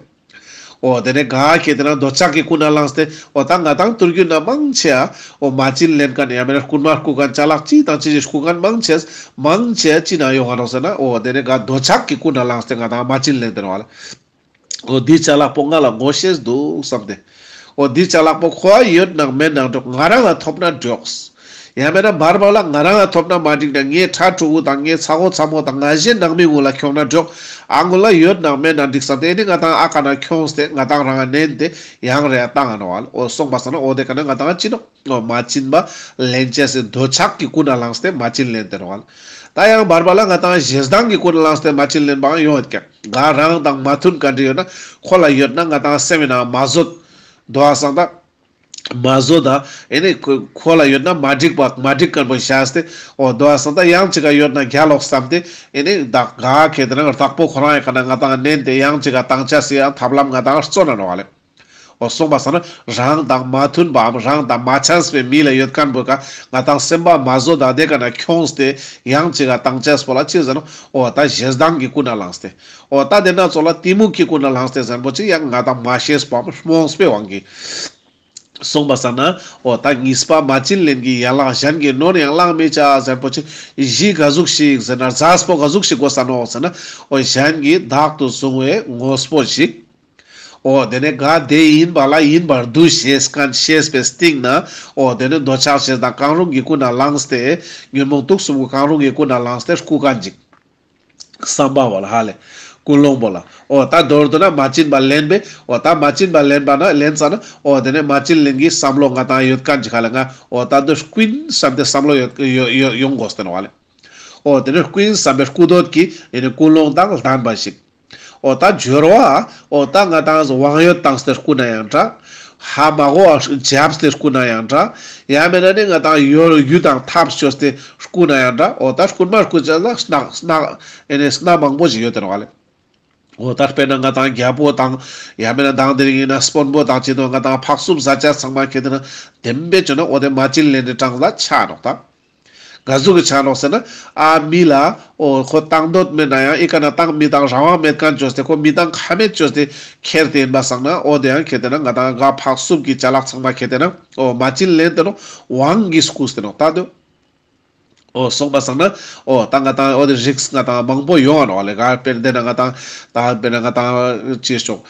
འོ་དེ་ནས་ག་ཁྱེར་ཏེ་ན་འདོད་ཆགས་ཀྱི་ཀུན་ནས་བསླངས་ཏེ་འོ་ད་ང་ཏང་ཐུར་རྒྱུད་ན་མང་ཆེ་འོ་མ་བྱིན་ལེན་མཁན་ཡང་མེན་ན་རྐུན་མ་རྐུ་མཁན་ཅ་ལག་ཅི་དང་ཅི་ཞིག་རྐུ་མཁན་མང་ཆེ་མང་ཆེ་ཅི་ན་ཡོང་ང་ནོག་ཟེར་ན། འོ་དེ་ནས་ག་འདོད་ཆགས་ཀྱི་ཀུན་ནས་བསླངས་ཏེ་ང་ཏང་མ་བྱིན་ལེན་ཏེ་ནོག་ལེ། འོ་འདི་ཅ་ལག་པོ་ང་ལ་དགོས་ཤེས་འདུག་བསམ་སྟེ། འོ་འདི་ཅ་ལག་པོ་ཁོ་ཡོད་ནང་མེད་ནང་འགྲོ། ང་རང་ལ་ཐོབ་ན་འགྲོགས། ཡང་མེད་ན་བར་བར་ལ་ང་རང་ལ་ཐོབ་ན་མ་འགྲིག་ན་ངའི་ཕྲུ་གུ་དང་ངའི་ཚ་བོ་ཚ་མོ་དང་ང་གཞན་ནང་མི་ངུ་ལ་ཁྱོང་ན་འགྲོགས། ཨ་ངུ་ལ་ཡོད་ནང་མེད་ནང་འགྲིག་བསམ་སྟེ་ཨེ་ནི་ང་ཏང་ཨ་ཀ་ན་ཁྱོངས་ཏེ་ང་ཏང་རང་ནན་ཏེ་ཡང་རེ་བཏང་ང་ནོག་ལེ། འོ་སོང་པ་སང་ན་འོ་དེ་ཀ་ན་ང་ཏང་ཅི་ནོག་འོ་མ་བྱིན་པ་ལེན་ཅེས་སི་འདོད་ཆགས་ཀྱི་ཀུན་ནས་བསླངས་ཏེ་མ་བྱིན་ལེན་ཏེ་ནོག་ལེ། ད་ཡང་བར་བར་ལ་ང་ཏང་ཞེ་སྡང་གི་ཀུན་ནས་བསླངས་ཏེ་མ་བྱིན་ལེན་པའང་ཡོང་ཡོད་ཀྱག་ག་རང་དང་མ་མཐུན་ག་འདྲ་ཡོད་ན་ཁོ་ལ་ཡོད་ན་ང་ཏང་སེམས་ནང་མ་བཟོད། འདོད་པ་སང་ད་མ་བཟོད་ད། ཨེ་ནི་ཁོ་ཁོ་ལ་ཡོད་ན་མ་འགྲིག་པ་མ་འགྲིག་མཁན་པོ་བྱས་ཏེ། འོ་འདོད་པ་སང་ད་ཡང་ཅིག་ག་ཡོད་ན་རྒྱལ་ལོག་བསམ་སྟེ། ཨེ་ནི་བདག་ག་ཁྱེར་ཏེ་ན་བདག་པོ་ཁོ་རང་ཡི་ཀ་ན་ང་ཏང་ནན་ཏེ་ཡང་ཅིག་ག་བཏང་ཅེས་སི་ཡང་ཐབས་ལམ་ང་ཏང་བརྩོན་ན་ནོག་ལེ། འོ་སོང་པ་སང་ན་རང་དང་མ་མཐུན་པའམ་རང་དང་མ་འཆམས་པའི་མི་ལ་ཡོད་མཁན་པོ་ཀ་ང་ཏང་སེམས་པ་མ་བཟོད་ད་དེ་ཀ་ན་ཁྱོངས་ཏེ་ཡང་ཅིག་ག་བཏང་ཅེས་པོ་ལ་ཅི་ཟེར་ནོག་འོ་ད་ཞེ་སྡང་གི་ཀུན་ནས་བསླངས་ཏེ། འོ་ད་དེ་ན་ཚོ་ལ་གཏི་མུག་གི་ཀུན་ནས་བསླངས་ཏེ་ཟེར་པོ་ཅིག་ཡང་ང་ཏང་མ་ཤེས་པའམ་རྨོངས་པའི་དབང་གིས། སོང་པ་སང་ན་འོ་ད་གཉིས་པ་མ་བྱིན་ལེན་གྱི་ཡན་ལག་གཞན་གྱིས་ནོར་ཡང་བླང་མི་བྱ་ཟེར་པོ་ཅིག་གཞི་ག་ཟུག་ཞིག་ཟེར་ན་རྫས་པོ་ག་ཟུག་ཞིག་དགོས་ས་ནོག་ཟེར་ན། འོ་གཞན་གྱིས་བདག་ཏུ་བཟུང་བའི་དངོས་པོ་ཞིག་འོ་དེ་ནས་ག་དེ་ཡིན་པ་ལ་ཡིན་པར་འདུ་ཤེས་མཁན་ཤེས་པའི་སྟེང་ན། འོ་དེ་ནས་འདོད་ཆགས་ཞེ་སྡང་གང་རུང་གི་ཀུན་ནས་བསླངས་ཏེ། ཉོན་མོངས་དུག་གསུམ་གྱི་གང་རུང་གི་ཀུན་ནས་བསླངས་ཏེ་རྐུ་མཁན་ཅིག་བསམ་པ་བོ་ལ་ཧ་ལེ། ཀུན་སློང་པོ་ལ། འོ་ད་མདོར་བསྡུ་ན་མ་བྱིན་པ་ལེན་པས། འོ་ད་མ་བྱིན་པ་ལེན་པ་ན་ལེན་ཙ་ན། འོ་དེ་ནས་མ་བྱིན་ལེན་གྱི་བསམ་བློ་ང་ཏང་ཡོད་མཁན་ཅིག་ཧ་ལེ། ང་འོ་ད་འདི་རྐུ་ཡིན་བསམ་སྟེ་བསམ་བློ་ཡོད་ཡོད་ཡོད་ཡོང་དགོས་ཏེ་ནོག་ཧ་ལེ། འོ་དེ་ནས་རྐུ་ཡིན་བསམ་པའི་རྐུ་འདོད་ཀྱི་ཨེ་ནི་ཀུན་སློང་དང་ལྡན་པ་ཞིག་འོ་ད་སྦྱོར་བ། འོ་ད་ང་ཏང་དབང་ཡོད་བཏང་སྟེ་རྐུ་ན་ཡང་འདྲ། ཧ་མ་གོ་བ་བརྒྱབ་སྟེ་རྐུ་ན་ཡང་འདྲ། ཡང་མེད་ན་ནི་ང་ཏང་ཡོད་རྒྱུ་དང་ཐབས་བཅོས་ཏེ་རྐུ་ན་ཡང་འདྲ། འོ་ད་རྐུན་མ་རྐུ་ཅེས་ལ་སྣ་སྣ་ཨེ་ནི་སྣ་མང་པོ་ཞིག་ཡོད་དེ་ནོག་ལེ། འོ་ད་དཔེར་ན་ང་ཏང་རྒྱལ་པོ་དང་ཡང་མེད་ན་དང་དེ་རིང་ཡིན་ན་དཔོན་པོ་དང་ཅི་དང་ང་ཏང་ཕག་སུབ་ཟ་ཅེས་ཚང་མ་ཁྱེར་ཏེ་ན་བདེན་པའི་ཆོས་ན་འོ་དེ་མ་བྱིན་ལེན་ནི་གྲངས་ལ་ཆ་ནོག་ད། ག་ཟུག་གི་ཆ་ནོག་ཟེར་ན། ཨ་མི་ལ་འོ་ཁོ་བཏང་འདོད་མེད་ན་ཡང་ཨི་ཀ་ན་བཏང་མི་བཏང་རང་དབང་མེད་མཁན་བཅོས་ཏེ་ཁོ་མི་བཏང་ཁ་མེད་བཅོས་ཏེ་ཁྱེར་ཏེ་ཡིན་པ་སང་ན། འོ་དེ་ཡང་ཁྱེར་ཏེ་ན་ང་ཏང་ག་ཕག་སུབ་ཀྱི་ཅ་ལག་ཚང་མ་ཁྱེར་ཏེ་ན་འོ་མ་བྱིན་ལེན་ཏེ་ནོག་དབང་གིས་རྐུས་ཏེ་ནོག་ད་དོ། འོ་སོང་པ་སང་ན་འོ་ད་ང་ཏང་འོ་དེ་རིགས་ང་ཏང་མང་པོ་ཡོང་ང་ནོག་ལེ། ག་དཔེར་དེ་ན་ང་ཏང་ད་དཔེར་ན་ང་ཏང་ཅི་ཞོག་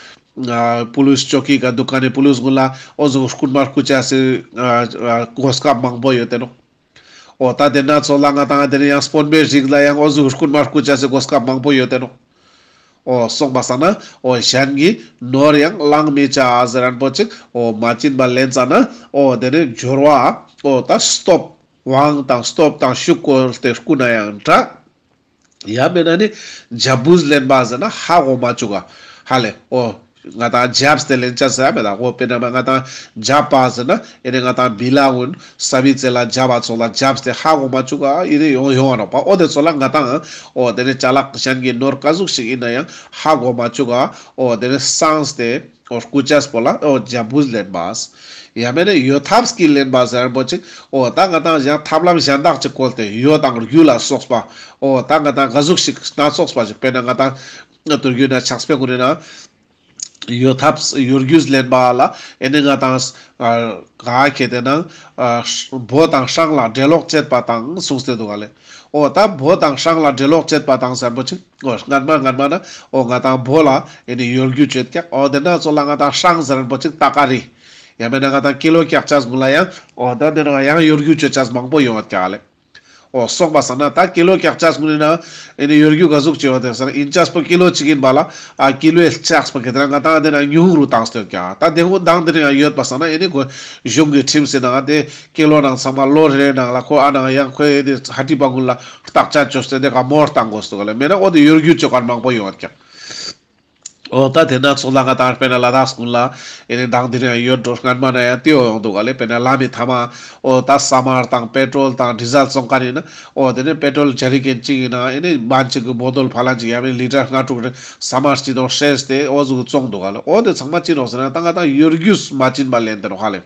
ཨ་པུ་ལིས་ཅོ་ཀི་ག་འདུག་མཁན་ནི་པུ་ལིས་ཀུན་ལ་འོ་ཟུག་རྐུན་མ་རྐུ་ཅེས་སི་ཨ་ཨ་གོ་སྐབས་མང་པོ་ཡོད་དེ་ནོག་འོ་ད་དེ་ན་ཚོ་ལ་ང་ཏང་དེ་ནས་ཡང་དཔོན་པོའི་རིགས་ལ་ཡང་འོ་ཟུག་རྐུན་མ་རྐུ་ཅེས་སི་གོ་སྐབས་མང་པོ་ཡོད་དེ་ནོག་འོ་སོང་པ་སང་ན་འོ་གཞན་གྱིས་ནོར་ཡང་བླང་མི་བྱ་ཟེར་མཁན་པོ་ཅིག་འོ་མ་བྱིན་པ་ལེན་ཙ་ན་འོ་དེ་ནས་སྦྱོར་བ་འོ་ད་སྟོབས་དབང་དང་སྟོབས་དང་ཤུགས་བཀོལ་ཏེ་རྐུ་ན་ཡང་འདྲ། ཡང་མེད་ན་ནི་འཇབ་བུས་ལེན་པ་ཟེར་ན་ཧ་གོ་མ་བཅུག་ག་ཧ་ལེ། འོ་ང་ཏང་འཇབ་སྟེ་ལེན་ཅེས་ཟེར་མེད་ད། འོ་དཔེར་ན་ང་ཏང་འཇབ་པ་ཟེར་ན་ཨེ་ནི་ང་ཏང་བི་ལ་གུན་ས་བི་ཙེ་ལ་འཇབ་པ་ཚོ་ལ་འཇབ་སྟེ་ཧ་གོ་མ་བཅུག་ག་ཨི་རེ་ཡོང་ཡོང་བ་ནོག་པ། འོ་དེ་ཚོ་ལ་ང་ཏང་འོ་དེ་ནས་ཅ་ལག་གཞན་གྱི་ནོར་ག་ཟུག་ཞིག་ཡིན་ན་ཡང་ཧ་གོ་མ་བཅུག་ག་འོ་དེ་ནས་སངས་ཏེ་འོ་རྐུ་ཅེས་པོ་ལ་འོ་འཇབ་བུས་ལེན་པ། ཡང་མེད་ན་ཡོད་ཐབས་ཀྱིས་ལེན་པ་ཟེར་མཁན་པོ་ཅིག་འོ་ད་ང་ཏང་ཡང་ཐབས་ལམ་གཞན་དག་ཅིག་བཀོལ་ཏེ་གཡོ་དང་རྒྱུ་ལ་སོགས་པ། འོ་ད་ང་ཏང་ག་ཟུག་ཞིག་སྣ་ཚོགས་པ་ཞིག་དཔེར་ན་ང་ཏང་དུར་རྒྱུད་ན་ཆགས་པའི་ཀུན་ནས་ན་ཡོད་ཐབས་ཡོད་རྒྱུས་ལེན་པ་ལ་ཨེ་ནི་ང་ཏང་ཨ་ག་ཁྱེར་ཏེ་ན་ཨ་བོ་དང་སྲང་ལ་འགྲེ་ལོག་བྱེད་པ་དང་གསུངས་ཏེ་འདུག་ག་ལེ། འོ་ད་བོ་དང་སྲང་ལ་འགྲེ་ལོག་བྱེད་པ་དང་ཟེར་མཁན་པོ་ཅིག་འོ་སྔན་མ་སྔན་མ་ན་འོ་ང་ཏང་བོ་ལ་ཨེ་ནི་ཡོད་རྒྱུ་བྱེད་ཀྱག་འོ་དེ་ན་ཚོ་ལ་ང་ཏང་སྲང་ཟེར་མཁན་པོ་ཅིག་ཏ་ཀ་རི། ཡང་མེད་ན་ང་ཏང་ཀི་ལོ་བཀྱག་ཅེས་གུན་ལ་ཡང་འོ་ད་དེ་ན་ཡང་ཡོད་རྒྱུ་བྱེད་ཅེས་མང་པོ་ཡོང་བ་ཀྱག་ལེ། འོ་སོང་པ་སང་ན་ད་ཀི་ལོ་བཀྱག་ཅེས་གུན་ནི་ན་ཨེ་ནི་ཡོད་རྒྱུ་ག་ཟུག་ཅིག་ཡོད་དེ་ཟེར་ན་ཨིན་ཅེས་པོ་ཀི་ལོ་གཅིག་ཡིན་པ་ལ་ཨ་ཀི་ལོའི་ལྕགས་པོ་ཁྱེར་ཏེ་ན་ང་ཏང་དེ་ན་ཉུང་རུ་བཏང་སྟེ་ཡོད་ཀྱག་ད་དེ་གུན་དང་དེ་རིང་ཡང་ཡོད་པ་སང་ན་ཨེ་ནི་གོ་གཞུང་གི་ཁྲིམས་སི་ནང་དེ་ཀི་ལོ་ནང་ཚང་མ་ལོ་རེ་རེ་ནང་ལ་ཁོ་ཨ་ནང་ཡང་ཁོའི་དེ་ཧ་ཏི་པ་གུན་ལ་བརྟག་དཔྱད་བཅོས་ཏེ་དེ་ག་མོར་བཏང་དགོས་སུ་ག་ལེ། མེད་ན་འོ་དེ་ཡོད་རྒྱུ་བཅོ་མཁན་མང་པོ་ཡོང་བ་ཀྱག་འོ་ད་དེ་ན་ཚོགས་ལ་ང་ཏང་དཔེར་ན་ལ་དྭགས་ཀུན་ལ་ཨེ་ནི་མདང་དེ་རིང་ཡོད་འགྲོ། སྔན་མ་ན་ཡང་དེ་ཡོང་འདུག་ག་ལེ། དཔེར་ན་ལམ་མི་ཐ་མ་འོ་ད་ས་མར་དང་པེ་ཏྲོལ་དང་ཌི་ཟལ་བཙོང་མཁན་ཡིན་ན། འོ་དེ་ནས་པེ་ཏྲོལ་ཇ་རི་ཀན་གཅིག་ཡིན་ན་ཨེ་ནི་བན་གཅིག་གི་བོ་ཏོལ་ཕ་ལན་གཅིག་ཡང་མིན་ལི་ཊར་ལྔ་དྲུག་རེ་ས་མར་གཅིག་དང་བསྲེས་ཏེ་འོ་ཟུག་བཙོང་འདུག་ག་ལེ། འོ་དེ་ཚང་མ་ཅི་ནོག་ཟེར་ན་ད་ང་ཏང་ཡོད་རྒྱུས་མ་བྱིན་པ་ལེན་ཏེ་ནོག་ཧ་ལེ།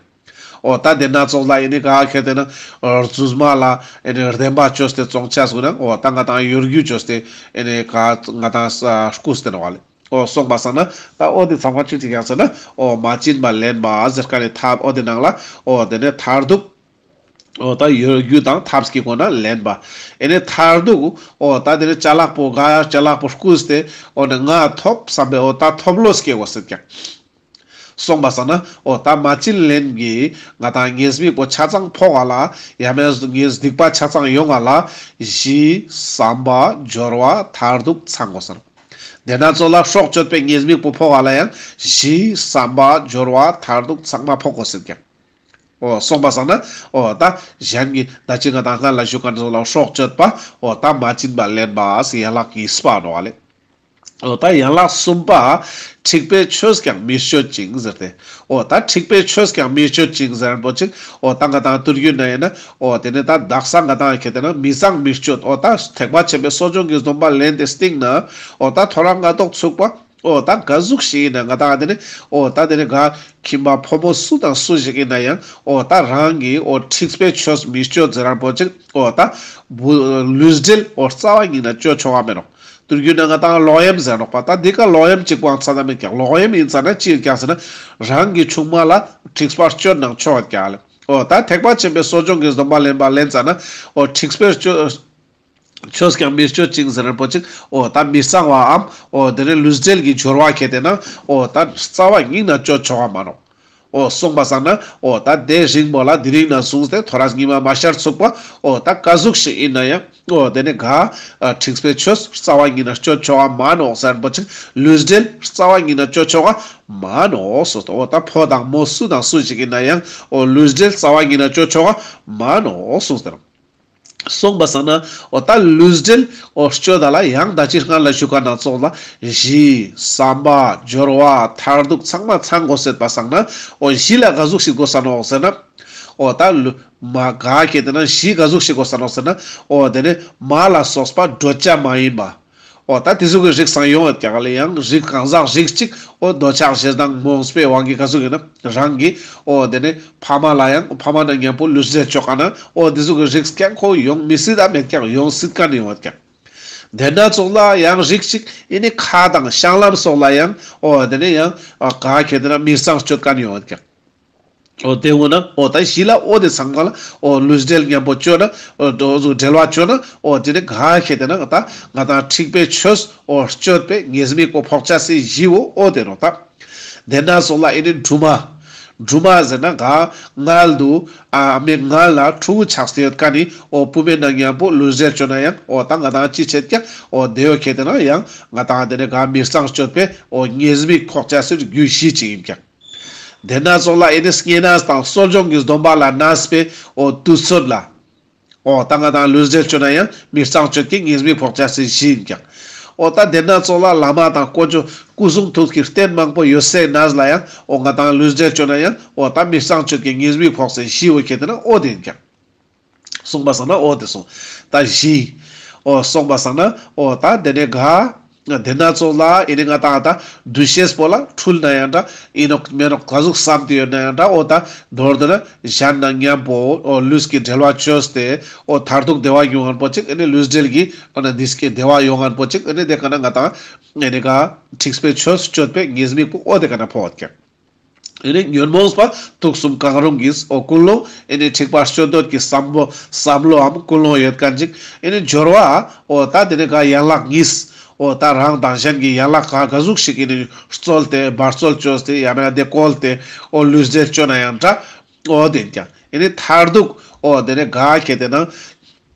འོ་ད་དེ་ན་ཚོགས་ལ་ཨེ་ནི་ག་ཁེ་དེ་ན་རྫུས་མ་ལ་ཨེ་ནི་བདེན་པ་བཅོས་ཏེ་བཙོང་ཆ་སུ་ན། འོ་ད་ང་ཏང་ཡོད་རྒྱུ་བཅོས་ཏེ་ཨེ་ནི་ག་ང་ཏང་རྐུས་ཏེ་ནོག་ལེ། འོ་སོང་པ་སང་ན་ད་འོ་དེ་ཚང་མ་ཅི་ཅིག་ཡང་ཟེར་ན། འོ་མ་བྱིན་པ་ལེན་པ་ཟེར་མཁན་ནི་ཐབས་འོ་དེ་ནང་ལ་འོ་དེ་ནས་མཐར་ཐུག་འོ་ད་ཡོད་རྒྱུ་དང་ཐབས་ཀྱི་སྒོ་ནས་ལེན་པ། ཨེ་ནི་མཐར་ཐུག་འོ་ད་དེ་ནས་ཅ་ལག་པོ་ག་ཡ་ཅ་ལག་པོ་རྐུས་ཏེ་འོ་ནི་ང་ཐོབ་བསམ་པའི་འོ་ད་ཐོབ་བློ་སྐྱེ་དགོས་ཟེར་ཀྱང་། སོང་པ་སང་ན་འོ་ད་མ་བྱིན་ལེན་གྱི་ང་ཏང་ཉེས་དམིགས་པོ་ཆ་ཚང་ཕོག་ག་ལ། ཡང་མེད་ཉེས་སྡིག་པ་ཆ་ཚང་ཡོང་ག་ལ། ཞི་བསམ་པ་སྦྱོར་བ་མཐར་ཐུག་ཚང་དགོས་ཟེར། དེ་ན་ཚོགས་ལ་སྲོག་གཅོད་པའི་ཉེས་དམིགས་པོ་ཕོག་ག་ལ་ཡང་ཞི་བསམ་པ་སྦྱོར་བ་མཐར་ཐུག་ཚང་མ་ཕོག་དགོས་ཟེར་ཀྱང་། འོ་སོང་པ་སང་ན་འོ་ད་གཞན་གྱི་ད་ཅི་ང་ཏང་སྔར་ལ་ཞུ་མཁན་ཚོགས་ལ་སྲོག་གཅོད་པ་འོ་ད་མ་བྱིན་པ་ལེན་པ་ཟེར་ཡན་ལག་གཉིས་པ་ནོག་ལེ། འོ་ད་ཡན་ལག་གསུམ་པ་འཁྲིག་པའི་ཆོས་ཀྱང་མི་སྤྱོད་ཅིང་ཟེར་ཏེ། འོ་ད་འཁྲིག་པའི་ཆོས་ཀྱང་མི་སྤྱོད་ཅིང་ཟེར་མཁན་པོ་ཅིག་འོ་ད་ང་ཏང་དུས་རྒྱུན་ན་ཡིན་ན་འོ་དེ་ནས་ད་དག་ས་ང་ཏང་ཁེ་དེ་ན་མི་གཙང་མི་སྤྱོད། འོ་ད་ཐེག་པ་ཆེན་པོའི་གསོ་སྦྱོང་གི་སྡོམ་པ་ལེན་ཏེ་སྟིང་ན་འོ་ད་ཐོ་རངས་སྔ་ཏོག་ཚུགས་པ། འོ་ད་ག་ཟུག་ཞིག་ཡིན་ན་ང་ཏང་དེ་ནས་འོ་ད་དེ་ནས་ག་ཁྱིམ་པ་ཕོ་མོ་སུ་དང་སུ་ཞིག་ཡིན་ན་ཡང་འོ་ད་རང་གི་འོ་འཁྲིག་པའི་ཆོས་མི་སྤྱོད་ཟེར་མཁན་པོ་ཅིག་འོ་ད་བུ་ལུས་འབྲེལ་འོ་རྩ་བ་ཉིད་ནས་སྤྱོད་ཆོག་ག་མེད་ནོག་དུས་རྒྱུན་ན་ང་ཏང་ལོག་གཡེམ་ཟེར་ནོག་པ། ད་འདི་ཀ་ལོག་གཡེམ་གཅིག་པོའང་ཚད་ལྡན་མེད་ཀྱང་། ལོག་གཡེམ་ཡིན་ཙ་ན་ཅི་ཡིན་ཀྱང་ཟེར་ན་རང་གི་ཆུང་མ་ལ་འཁྲིག་པ་སྤྱོད་ནང་ཆོག་ཡོད་ཀྱང་ལེ། འོ་ད་ཐེག་པ་ཆེན་པོའི་གསོ་སྦྱོང་གི་སྡོམ་པ་ལེན་པ་ལེན་ཙ་ན་འོ་འཁྲིག་པའི་སྤྱོད་ཆོས་ཀྱང་མི་སྤྱོད་ཅིང་ཟེར་མཁན་པོ་ཅིག་འོ་ད་མི་གཙང་བའམ་འོ་དེ་ནས་ལུས་འབྲེལ་གྱི་སྦྱོར་བ་ཁེ་དེ་ན་འོ་ད་རྩ་བ་ཉིད་ནས་སྤྱོད་ཆོག་ག་མ་ནོག་འོ་སོང་པ་སང་ན་འོ་ད་དེ་རིང་པོ་ལ་དེ་རིང་ནས་བཟུང་སྟེ་ཐོ་རངས་ཉི་མ་མ་ཤར་ཚུགས་པ་འོ་ད་ག་ཟུག་ཞིག་ཡིན་ན་ཡང་འོ་དེ་ནས་ག་འཁྲིག་པའི་ཆོས་རྩ་བ་ཉིད་ནས་སྤྱོད་ཆོག་ག་མ་ནོག་ཟེར་མཁན་པོ་ཅིག་ལུས་འབྲེལ་རྩ་བ་ཉིད་ནས་སྤྱོད་ཆོག་ག་མ་ནོག་སོ། འོ་ད་ཕོ་དང་མོ་སུ་དང་སུ་ཞིག་ཡིན་ན་ཡང་འོ་ལུས་འབྲེལ་རྩ་བ་ཉིད་ནས་སྤྱོད་ཆོག་ག་མ་ནོག་སོ་ཟེར། སོང་པ་སང་ན་འོ་ད་ལུས་འབྲེལ་འོ་སྤྱོད་ད་ལ་ཡང་ད་ཅི་སྔར་ལ་ཞུ་མཁན་ཚོགས་ལ་ཞི་བསམ་པ་སྦྱོར་བ་མཐར་ཐུག་ཚང་མ་ཚང་དགོས་ཟེར་པ་སང་ན་འོ་ཞི་ལ་ག་ཟུག་ཞིག་དགོས་ས་ནོག་ཟེར་ན། འོ་ད་ལུ་མ་ག་ཁེ་དེ་ན་ཞི་ག་ཟུག་ཞིག་དགོས་ས་ནོག་ཟེར་ན། འོ་དེ་ནས་མ་ལ་སོགས་པ་འདོད་བྱ་མ་ཡིན་པ། འོ་ད་དེ་ཟུག་གི་རིགས་སང་ཡོང་ཡོད་ཀྱང་ལེ། ཡང་རིགས་གང་ཟག་རིགས་གཅིག་འོ་འདོད་ཆགས་ཞེ་སྡང་རྨོངས་པའི་དབང་གིས་ག་ཟུག་ཡིན་ན་རང་གི་འོ་དེ་ནས་ཕ་མ་ལ་ཡང་ཕ་མ་ནང་མཉམ་པོ་ལུས་འབྲེལ་ཅོ་མཁན་ན་འོ་དེ་ཟུག་གི་རིགས་ཀྱང་ཁོ་ཡོང་མི་སྲིད་ད་མེད་ཀྱང་ཡོང་སྲིད་མཁན་ཡོང་ཡོད་ཀྱང་། དེ་ན་ཚོགས་ལ་ཡང་རིགས་གཅིག་ཨེ་ནི་ཁ་དང་བཤང་ལམ་སོགས་ལ་ཡང་འོ་དེ་ནས་ཡང་ག་ཁེ་དེ་ན་མི་གཙང་སྤྱོད་མཁན་ཡོང་ཡོད་ཀྱང་། འོ་དེ་འོ་ན་འོ་ད་ཞི་ལ་འོ་དེ་ཚང་མ་ལ་འོ་ལུས་འབྲེལ་མཉམ་པོ་ཅོ་ན་འོ་དོ་ཟུག་འབྲེལ་བ་ཅོ་ན་འོ་དེ་ནི་ག་ཁེ་དེ་ན་ད་ང་ཏང་འཁྲིག་པའི་ཆོས་འོ་སྤྱོད་པའི་ཉེས་དམིགས་པོ་ཕོག་ཆ་སི་ཞི་བོ་འོ་དེ་ནོག་ད། དེ་ན་སོགས་ལ་ཨེ་ནི་སྦྲུམ་མ། སྦྲུམ་མ་ཟེར་ན་ག་མངལ་དུ་ཨ་མའི་མངལ་ལ་ཕྲུ་གུ་ཆགས་ཏེ་ཡོད་མཁན་ནི་འོ་བུད་མེད་ནང་མཉམ་པོ་ལུས་འབྲེལ་ཅོ་ན་ཡང་འོ་ད་ང་ཏང་ཅི་བྱེད་ཀྱང་འོ་དེ་འོ་ཁེ་དེ་ན་ཡང་ང་ཏང་དེ་ནི་ག་མི་གཙང་སྤྱོད་པའི་འོ་ཉེས་དམིགས་ཕོག་ཆ་སི་རྒྱུ་ཞི་ཅིག་ཡིན་ཀྱང་། དེ་ན་སོགས་ལ་ཨེ་ནི་བསྙེན་གནས་དང་གསོ་སྦྱོང་གི་སྡོམ་པ་ལ་གནས་པའི་འོ་དུས་ཚོད་ལ། འོ་ད་ང་ཏང་ལུས་འབྲེལ་ཅོ་ན་ཡང་མི་གཙང་སྤྱོད་ཀྱི་ཉེས་དམིགས་ཕོག་ཆ་སི་ཞི་ཡིན་ཀྱང་། འོ་ད་དེ་ན་སོགས་ལ་བླ་མ་དང་དཀོན་མཆོག་སྐུ་གསུང་ཐུགས་ཀྱི་རྟེན་མང་པོ་ཡོད་སའི་གནས་ལ་ཡང་འོ་ང་ཏང་ལུས་འབྲེལ་ཅོ་ན་ཡང་འོ་ད་མི་གཙང་སྤྱོད་ཀྱི་ཉེས་དམིགས་ཕོག་སའི་ཞི་བོ་ཁེ་དེ་ན་འོ་དེ་ཡིན་ཀྱང་། སོང་པ་སང་ན་འོ་དེ་སོང་། ད་ཞི། འོ་སོང་པ་སང་ན་འོ་ད་དེ་ནས་ག་དེ་ན་ཚོགས་ལ་ཨེ་ནི་ང་ཏང་ད་འདུ་ཤེས་པོ་ལ་འཁྲུལ་ན་ཡང་འདྲ་ཨིན་ནོག་མེད་ནོག་ག་ཟུག་བསམ་སྟེ་ཡོད་ན་ཡང་འདྲ། འོ་ད་མདོར་བསྡུ་ན་གཞན་དང་མཉམ་པོ་འོ་ལུས་ཀྱི་འབྲེལ་བ་ཅོས་ཏེ་འོ་མཐར་ཐུག་བདེ་བ་ཡོང་མཁན་པོ་ཅིག་ཨེ་ནི་ལུས་འབྲེལ་གྱི་འོ་ན་ནི་སྐྱེ་བདེ་བ་ཡོང་མཁན་པོ་ཅིག་ཨེ་ནི་དེ་ཀ་ན་ང་ཏང་ཨེ་ནི་ག་འཁྲིག་པའི་ཆོས་སྤྱོད་པའི་ཉེས་དམིགས་པོ་འོ་དེ་ཀ་ན་ཕོག་ཡོད་ཀྱག། ཨེ་ནི་ཉོན་མོངས་པ་དུག་གསུམ་གང་རུང་གིས་འོ་ཀུན་སློང་ཨེ་ནི་འཁྲིག་པ་སྤྱོད་འདོད་ཀྱི་བསམ་བློ་བསམ་བློའམ་ཀུན་སློང་ཡོད་མཁན་ཅིག་ཨེ་ནི་སྦྱོར་བ་འོ་ད་དེ་ནི་ག་ཡན་ལག་གཉིས་འོ་ད་རང་དང་གཞན་གྱི་ཡན་ལག་ག་ག་ཟུག་ཞིག་ཨེ་ནི་རྩོལ་ཏེ་འབད་རྩོལ་བཅོས་ཏེ་ཡང་མེད་ན་དེ་བཀོལ་ཏེ་འོ་ལུས་འབྲེལ་བཅོ་ན་ཡང་འདྲ། འོ་དེ་ཀྱང་ཨེ་ནི་མཐར་ཐུག་འོ་དེ་ནི་ག་ཁེ་དེ་ན།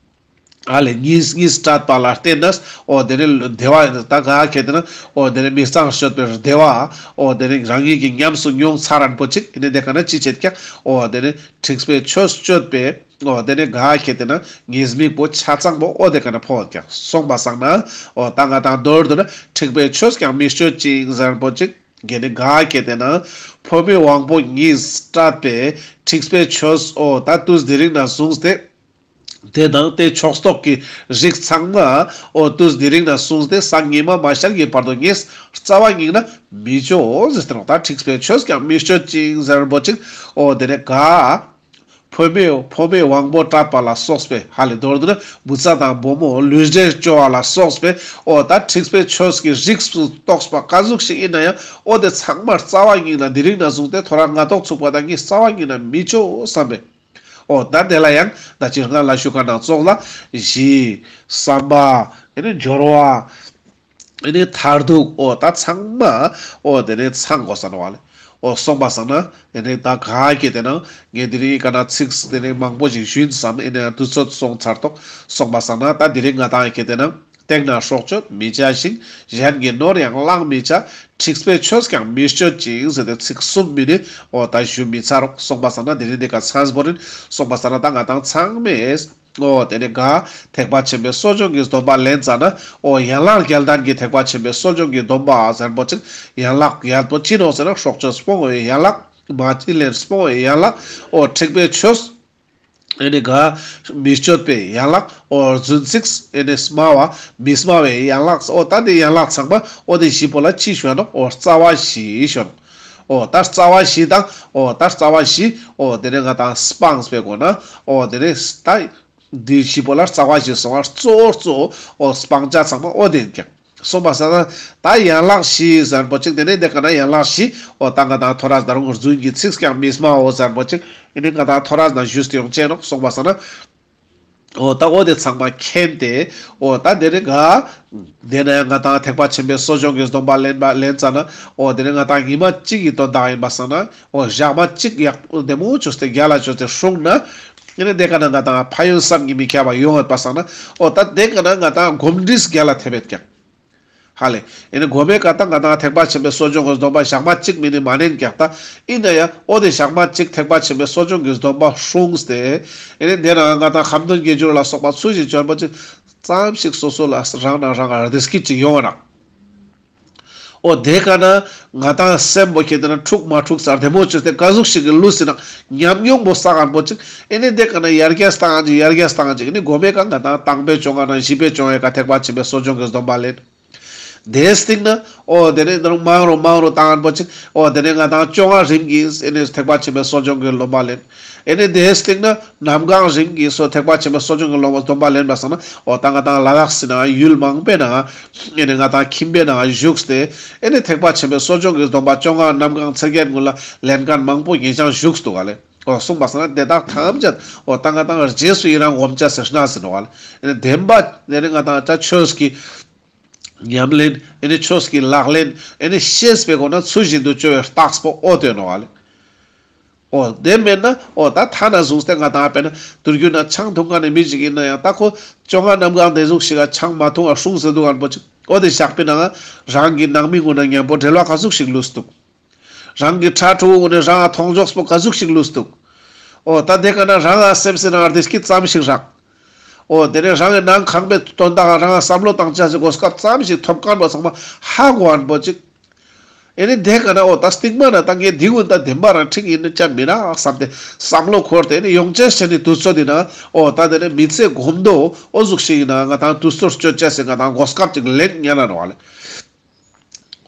ཨ་ལེ་གཉིས་གཉིས་སྤྲད་པ་ལ་བརྟེན་ནས་འོ་དེ་ནས་བདེ་བ་ད་ག་ཁེ་ཏེ་ན་འོ་དེ་ནས་མི་ཚངས་སྤྱོད་པའི་བདེ་བ་འོ་དེ་ནས་རང་ཉིད་ཀྱི་ཉམས་སུ་མྱོང་ཚར་རན་པོ་ཅིག་ཨེ་ནས་དེ་ཀ་ན་ཅི་བྱེད་ཀྱང་འོ་དེ་ནས་འཁྲིག་པའི་ཆོས་སྤྱོད་པའི་འོ་དེ་ནས་ག་ཁེ་ཏེ་ན་ཉེས་དམིགས་པོ་ཆ་ཚང་པོ་འོ་དེ་ཀ་ན་ཕོག་ཀྱང་སོང་པ་སང་ན་འོ་ད་ང་དང་མདོར་བསྡུ་ན་འཁྲིག་པའི་ཆོས་ཀྱང་མི་སྤྱོད་ཅིང་ཟེར་རན་པོ་ཅིག་ཨེ་ནས་ག་ཁེ་ཏེ་ན་ཕོ་མོའི་དབང་པོ་གཉིས་སྤྲད་པའི་འཁྲིག་པའི་ཆོས་འོ་ད་དུས་དེ་རིང་ནས་བཟུང་སྟེ། དེ་དང་དེ་ཕྱོགས་གཏོགས་ཀྱི་རིགས་ཚང་མ་འོ་དུས་དེ་རིང་ནས་བཟུང་སྟེ་སང་ཉི་མ་མ་ཤར་གྱི་བར་དུ་ངས་རྩ་བ་ཉིད་ནས་མི་སྤྱོད་ཟེར་ཏེ་ནོག་ད་འཁྲིག་པའི་ཆོས་ཀྱང་མི་སྤྱོད་ཅིང་ཟེར་རན་པོ་ཅིག་འོ་དེ་ནས་ག་ཕོ་མོའི་ཕོ་མོའི་དབང་པོ་སྤྲད་པ་ལ་སོགས་པའི་ཧ་ལེ་མདོར་བསྡུ་ན་བུ་ཚ་དང་བུ་མོ་ལུས་འབྲེལ་བཅོ་བ་ལ་སོགས་པའི་འོ་ད་འཁྲིག་པའི་ཆོས་ཀྱི་རིགས་སུ་གཏོགས་པ་ག་ཟུག་ཞིག་ཡིན་ན་ཡང་འོ་དེ་ཚང་མ་རྩ་བ་ཉིད་ནས་དེ་རིང་ནས་བཟུང་སྟེ་ཐོ་རངས་སྔ་ཐོག་ཚུགས་པ་དང་ངས་རྩ་བ་ཉིད་ནས་མི་སྤྱོད་བསམ་པའི། འོ་ད་དེ་ལ་ཡང་ད་ཅི་སྔ་ལ་ཞུ་ཁན་ནང་ཙོགས་ལ་གཞི་བསམ་པ་ཨེ་ནི་སྦྱོར་བ་ཨེ་ནི་མཐར་ཐུག་འོ་ད་ཚང་མ་འོ་དེ་ནས་ཚང་དགོས་ས་ནོག་ལེ། འོ་སོང་པ་སང་ན་ཨེ་ནི་ད་ག་ཁེ་ཏེ་ན་ངས་དེ་རིང་ག་ན་ཚིག་དེ་ནས་མང་པོ་ཞིག་ཞུ་ཡིན་བསམ་ཨེ་ནི་དུས་ཚོད་སོང་ཚར་ཏོག་སོང་པ་སང་ན་ད་དེ་རིང་ང་དང་ཁེ་ཏེ་ན། སྟེང་ན་སྲོག་གཅོད་མི་བྱ་ཞིང་། གཞན་གྱི་ནོར་ཡང་བླང་མི་བྱ། འཁྲིག་པའི་ཆོས་ཀྱང་མི་སྤྱོད་ཅིང་ཟེར་ཏེ་ཚིག་གསུམ་མི་ནི་འོ་ད་ཞུ་མི་ཚར་རོག་སོང་པ་སང་ན་དེ་རིང་འདི་ཀ་ཚང་པོ་རིན་སོང་པ་སང་ན་ད་ང་དང་ཚང་མས་འོ་དེ་ནས་ག་ཐེག་པ་ཆེན་པོའི་གསོ་སྦྱོང་གི་སྡོམ་པ་ལེན་ཙ་ན་འོ་ཡན་ལག་བརྒྱད་ལྡན་གྱི་ཐེག་པ་ཆེན་པོའི་གསོ་སྦྱོང་གི་སྡོམ་པ་ཟེར་པོ་ཅིག་ཡན་ལག་བརྒྱད་པོ་ཅི་ནོག་ཟེར་ན་སྲོག་གཅོད་སྤོང་བའི་ཡན་ལག་མ་བྱིན་ལེན་སྤོང་བའི་ཡན་ལག་འོ་འཁྲིག་པའི་ཆོས། ཨེ་ནི་ག་མི་སྤྱོད་པའི་ཡན་ལག་འོ་རྫུན་ཚིག་ཨེ་ནི་སྨྲ་བ་མི་སྨྲ་བའི་ཡན་ལག་འོ་ད་དེ་ཡན་ལག་ཚང་མ་འོ་དེ་བཞི་པོ་ལ་ཅི་ཞུ་ནོག་འོ་རྩ་བ་བཞི་ཞུ་ནོག་འོ་ད་རྩ་བ་བཞི་དང་འོ་ད་རྩ་བ་བཞི་འོ་དེ་ནས་ང་དང་སྤངས་པའི་སྒོ་ན་འོ་དེ་ནས་ད་དེ་བཞི་པོ་ལ་རྩ་བ་བཞི་སོང་བ་གཙོ་བོ་གཙོ་བོ་འོ་སྤང་བྱ་ཚང་མ་འོ་དེ་ཡིན་ཀྱང་། སོང་པ་སང་ན་ད་ཡན་ལག་བཞི་ཟེར་པོ་ཅིག་དེ་ནས་དེ་ཀ་ན་ཡན་ལག་བཞི་འོ་ད་ང་དང་ཐོ་རས་ད་རུང་རྫུན་གྱི་ཚིག་ཀྱང་མི་སྨྲའོ་ཟེར་པོ་ཅིག་ཨེ་ནི་ང་དང་ཐོ་རས་ན་ཞུས་ཏེ་ཡོང་ཅེས་ནོག་སོང་པ་སང་ན་འོ་ད་འོ་དེ་ཚང་མ་མཁྱེན་ཏེ་འོ་ད་དེ་ནས་ག་དེ་ན་ཡང་ང་དང་ཐེག་པ་ཆེན་པོའི་གསོ་སྦྱོང་གི་སྡོམ་པ་ལེན་པ་ལེན་ཙ་ན་འོ་དེ་ནས་ང་དང་ཉི་མ་གཅིག་གི་དོན་དག་ཡིན་པ་སང་ན་འོ་ཞག་མ་གཅིག་ཡག་པོ་བདེ་མོ་བཅོས་ཏེ་རྒྱལ་ལ་བཅོས་ཏེ་སྲུང་ན་ཨེ་ནི་དེ་ཀ་ན་ང་དང་ཕན་ཡོན་བསམ་གྱིས་མི་ཁྱབ་པ་ཡོང་ཡོད་པ་སང་ན་འོ་ད་དེ་ཀ་ན་ང་དང་གོམས་འདྲིས་རྒྱལ་ལ་ཐེབས་ཡོད་ཀྱང་། ཧ་ལེ། ཨེ་ནི་གོ་མའི་ཀ་ད་ང་དང་ཐེག་པ་ཆེན་པོའི་གསོ་སྦྱོང་གི་སྡོམ་པ་ཞག་མ་གཅིག་མ་ནེ་མ་ནེན་ཀྱག་ད། ཨིན་ན་ཡང་འོ་དེ་ཞག་མ་གཅིག་ཐེག་པ་ཆེན་པོའི་གསོ་སྦྱོང་གི་སྡོམ་པ་སྲུངས་ཏེ། ཨེ་ནི་དེ་ན་ང་དང་ཁ་འདོན་དགེ་སྦྱོར་ལ་སོགས་པ་ཚུལ་བཞིན་སྦྱོར་བ་ཅིག་ཙམ་ཞིག་སོ་སོ་ལ་རང་ན་རང་ང་བདེ་སྐྱིད་ཅིག་ཡོང་བ་ན། འོ་དེ་ཀ་ན་ང་དང་སེམས་པོ་ཁྱེད་དེ་ན་འཁྲུག་མ་འཁྲུག་ཚར་བདེ་མོ་བཅོས་ཏེ་ག་ཟུག་ཞིག་གི་ལུས་སི་ན་ཉམས་མྱོང་པོ་ས་གང་པོ་ཅིག་ཨེ་ནི་དེ་ཀ་ན་ཡར་རྒྱས་བཏང་ཅིག་ཡར་རྒྱས་བཏང་ཅིག་ཨེ་ནི་གོ་མའི་ཀ་ང་དང་དང་པོའི་བཅོ་ལྔ་ན་བཞི་པའི་བཅོ་ལྔའི་ཀ་ཐེག་པ་ཆེན་པོའི་གསོ་སྦྱོང་གི་སྡོམ་པ་ལེན། དེའི་སྟེང་ན་འོ་དེ་ནས་ད་རུང་མང་རུ་མང་རུ་བཏང་པོ་ཅིག་འོ་དེ་ནས་ང་དང་བཅོ་ལྔ་རིམ་གྱིས་ཨེ་ནི་ཐེག་པ་ཆེན་པོའི་གསོ་སྦྱོང་གི་སྡོམ་པ་ལེན། ཨེ་ནི་དེའི་སྟེང་ན་ནམ་གང་རིམ་གྱིས་སོ་ཐེག་པ་ཆེན་པོའི་གསོ་སྦྱོང་གི་སྡོམ་པ་ལེན་པ་སང་ན་འོ་ད་ང་དང་ལ་དྭགས་སི་ན་ཡུལ་མང་པོའི་ནང་ཨེ་ནི་ང་དང་ཁྱིམ་པའི་ནང་བཞུགས་ཏེ་ཨེ་ནི་ཐེག་པ་ཆེན་པོའི་གསོ་སྦྱོང་གི་སྡོམ་པ་བཅོ་ལྔ་ནམ་གང་ཚེས་བརྒྱད་ཀུན་ལ་ལེན་མཁན་མང་པོ་ངེད་ཅག་བཞུགས་འདུག་ག་ལེ། འོ་གསུངས་པ་སང་ན་དེ་དག་ཐམས་ཅད་འོ་ད་ང་དང་རྗེས་སུ་ཡི་རང་སྒོམ་བྱ་ཟེར་ན་ཟེར་ནོག་ག་ལེ། ཨེ་ནི་བདེན་པ་དེ་ནི་ང་དང་ད་ཆོས་ཀྱི་ཉམས་ལེན། ཨེ་ནི་ཆོས་ཀྱི་ལག་ལེན། ཨེ་ནི་ཤེས་པའི་སྒོ་ནས་ཚུལ་བཞིན་དུ་བཅོ་བའི་རྟགས་པོ་འོ་དེ་ནོག་ལེ། འོ་དེ་མེད་ན་འོ་ད་ཐ་ན་བཟུང་སྟེ་ང་དང་དཔེར་ན་དུས་རྒྱུན་ན་ཆང་འཐུང་མཁན་ནི་མི་ཞིག་ཡིན་ན་ཡང་ད་ཁོ་བཅོ་ལྔ་ནམ་གང་དེ་ཟུག་ཞིག་ག་ཆང་མ་འཐུང་བ་སྲུངས་ཏེ་འདུག་མཁན་པོ་ཅིག་འོ་དེ་ཞག་པའི་ནང་རང་གི་ནང་མི་ཀུན་ན་མཉམ་པོ་འབྲེལ་བ་ག་ཟུག་ཞིག་ལུས་འདུག་རང་གི་ཕྲུ་གུ་ནི་རང་མཐོང་ཕྱོགས་པོ་ག་ཟུག་ཞིག་ལུས་འདུག་འོ་ད་དེ་ཀ་ན་རང་ང་སེམས་སི་ནང་བདེ་སྐྱིད་ཙམ་ཞིག་རག་འོ་དེ་ནས་རང་གི་ནང་ཁང་པའི་དོན་དག་རང་ང་བསམ་བློ་བཏང་བྱ་ཞིག་གོ་སྐབས་ཙམ་ཞིག་ཐོབ་མཁན་པོ་ཚང་མ་ཧ་གོ་མཁན་པོ་ཅིག་ཨེ་ནི་དེ་ཀ་ན་འོ་ད་སྟིང་མ་ན་ད་ངས་འདི་ཀུན་ད་བདེན་པ་རང་འགྲིག་ཡིན་ན་ཅང་མི་རག་བསམ་སྟེ་བསམ་བློ་འཁོར་ཏེ་ཨེ་ནི་ཡོང་བྱས་བྱས་ནི་དུས་ཚོད་འདི་ན་འོ་ད་དེ་ནས་མི་ཚེ་གོམ་དོ་འོ་ཟུག་ཞིག་ཡིན་ན་ང་དང་དུས་ཚོད་སྤྱོད་བྱ་ཞིག་ང་དང་གོ་སྐབས་ཅིག་ལེན་ཉན་ན་ནོག་ལེ།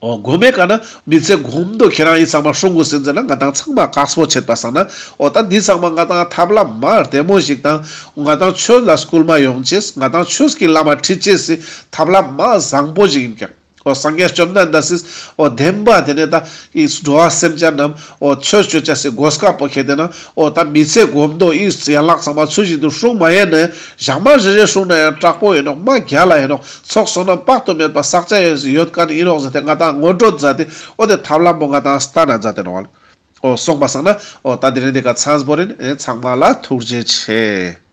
འོ་གོ་མའི་ཀ་ན་མི་ཚེ་གོམ་དོ་ཁྱེད་རང་ཡིན་ཚང་མ་སྲུང་དགོས་ཟེར་ན་ང་དང་ཚང་མ་དཀགས་པོ་བྱེད་པ་སང་ན་འོ་ད་འདི་ཚང་མ་ང་དང་ཐབས་ལམ་མ་བདེ་མོ་ཞིག་དང་ང་དང་ཆོས་ལ་སྐུལ་མ་ཡོང་ཅེས་ང་དང་ཆོས་ཀྱི་ལམ་མ་ཁྲིད་ཅེས་སི་ཐབས་ལམ་མ་བཟང་པོ་ཞིག་ཡིན་ཀྱང་འོ་སངས་རྒྱས་བཅོམ་ལྡན་འདས་སིས་འོ་བདེན་པ་དེ་ནས་ད་འི་འགྲོ་བ་སེམས་ཅན་རྣམས་འོ་ཆོས་སྤྱོད་བྱ་སི་གོ་སྐབས་པོ་ཁྱེད་དེ་ན་འོ་ད་མི་ཚེ་གོམ་དོ་འི་ཡན་ལག་ཚང་མ་ཚུལ་བཞིན་དུ་སྲུང་མ་ཡིན་ན་ཞག་མ་རེ་རེ་སྲུང་ན་ཡང་དྲག་པོ་ཡིན་ནོག་མ་རྒྱལ་ལ་ཡིན་ནོག་ཚོགས་བསོད་ནམས་དཔག་ཏུ་མེད་པ་བསགས་བྱ་ཡོད་ཡོད་མཁན་ཡིན་ནོག་ཟེར་ཏེ་ང་དང་ངོ་སྤྲོད་མཛད་དེ་འོ་དེ་ཐབས་ལམ་པོ་ང་དང་སྟན་ན་མཛད་དེ་ནོག་འོ་གསུངས་པ་སང་ན་འོ་ད་དེ་རིང་འདི་ཀ་ཚང་པོ་རིན། ཚང་མ་ལ་ཐུགས་རྗེ་ཆེ།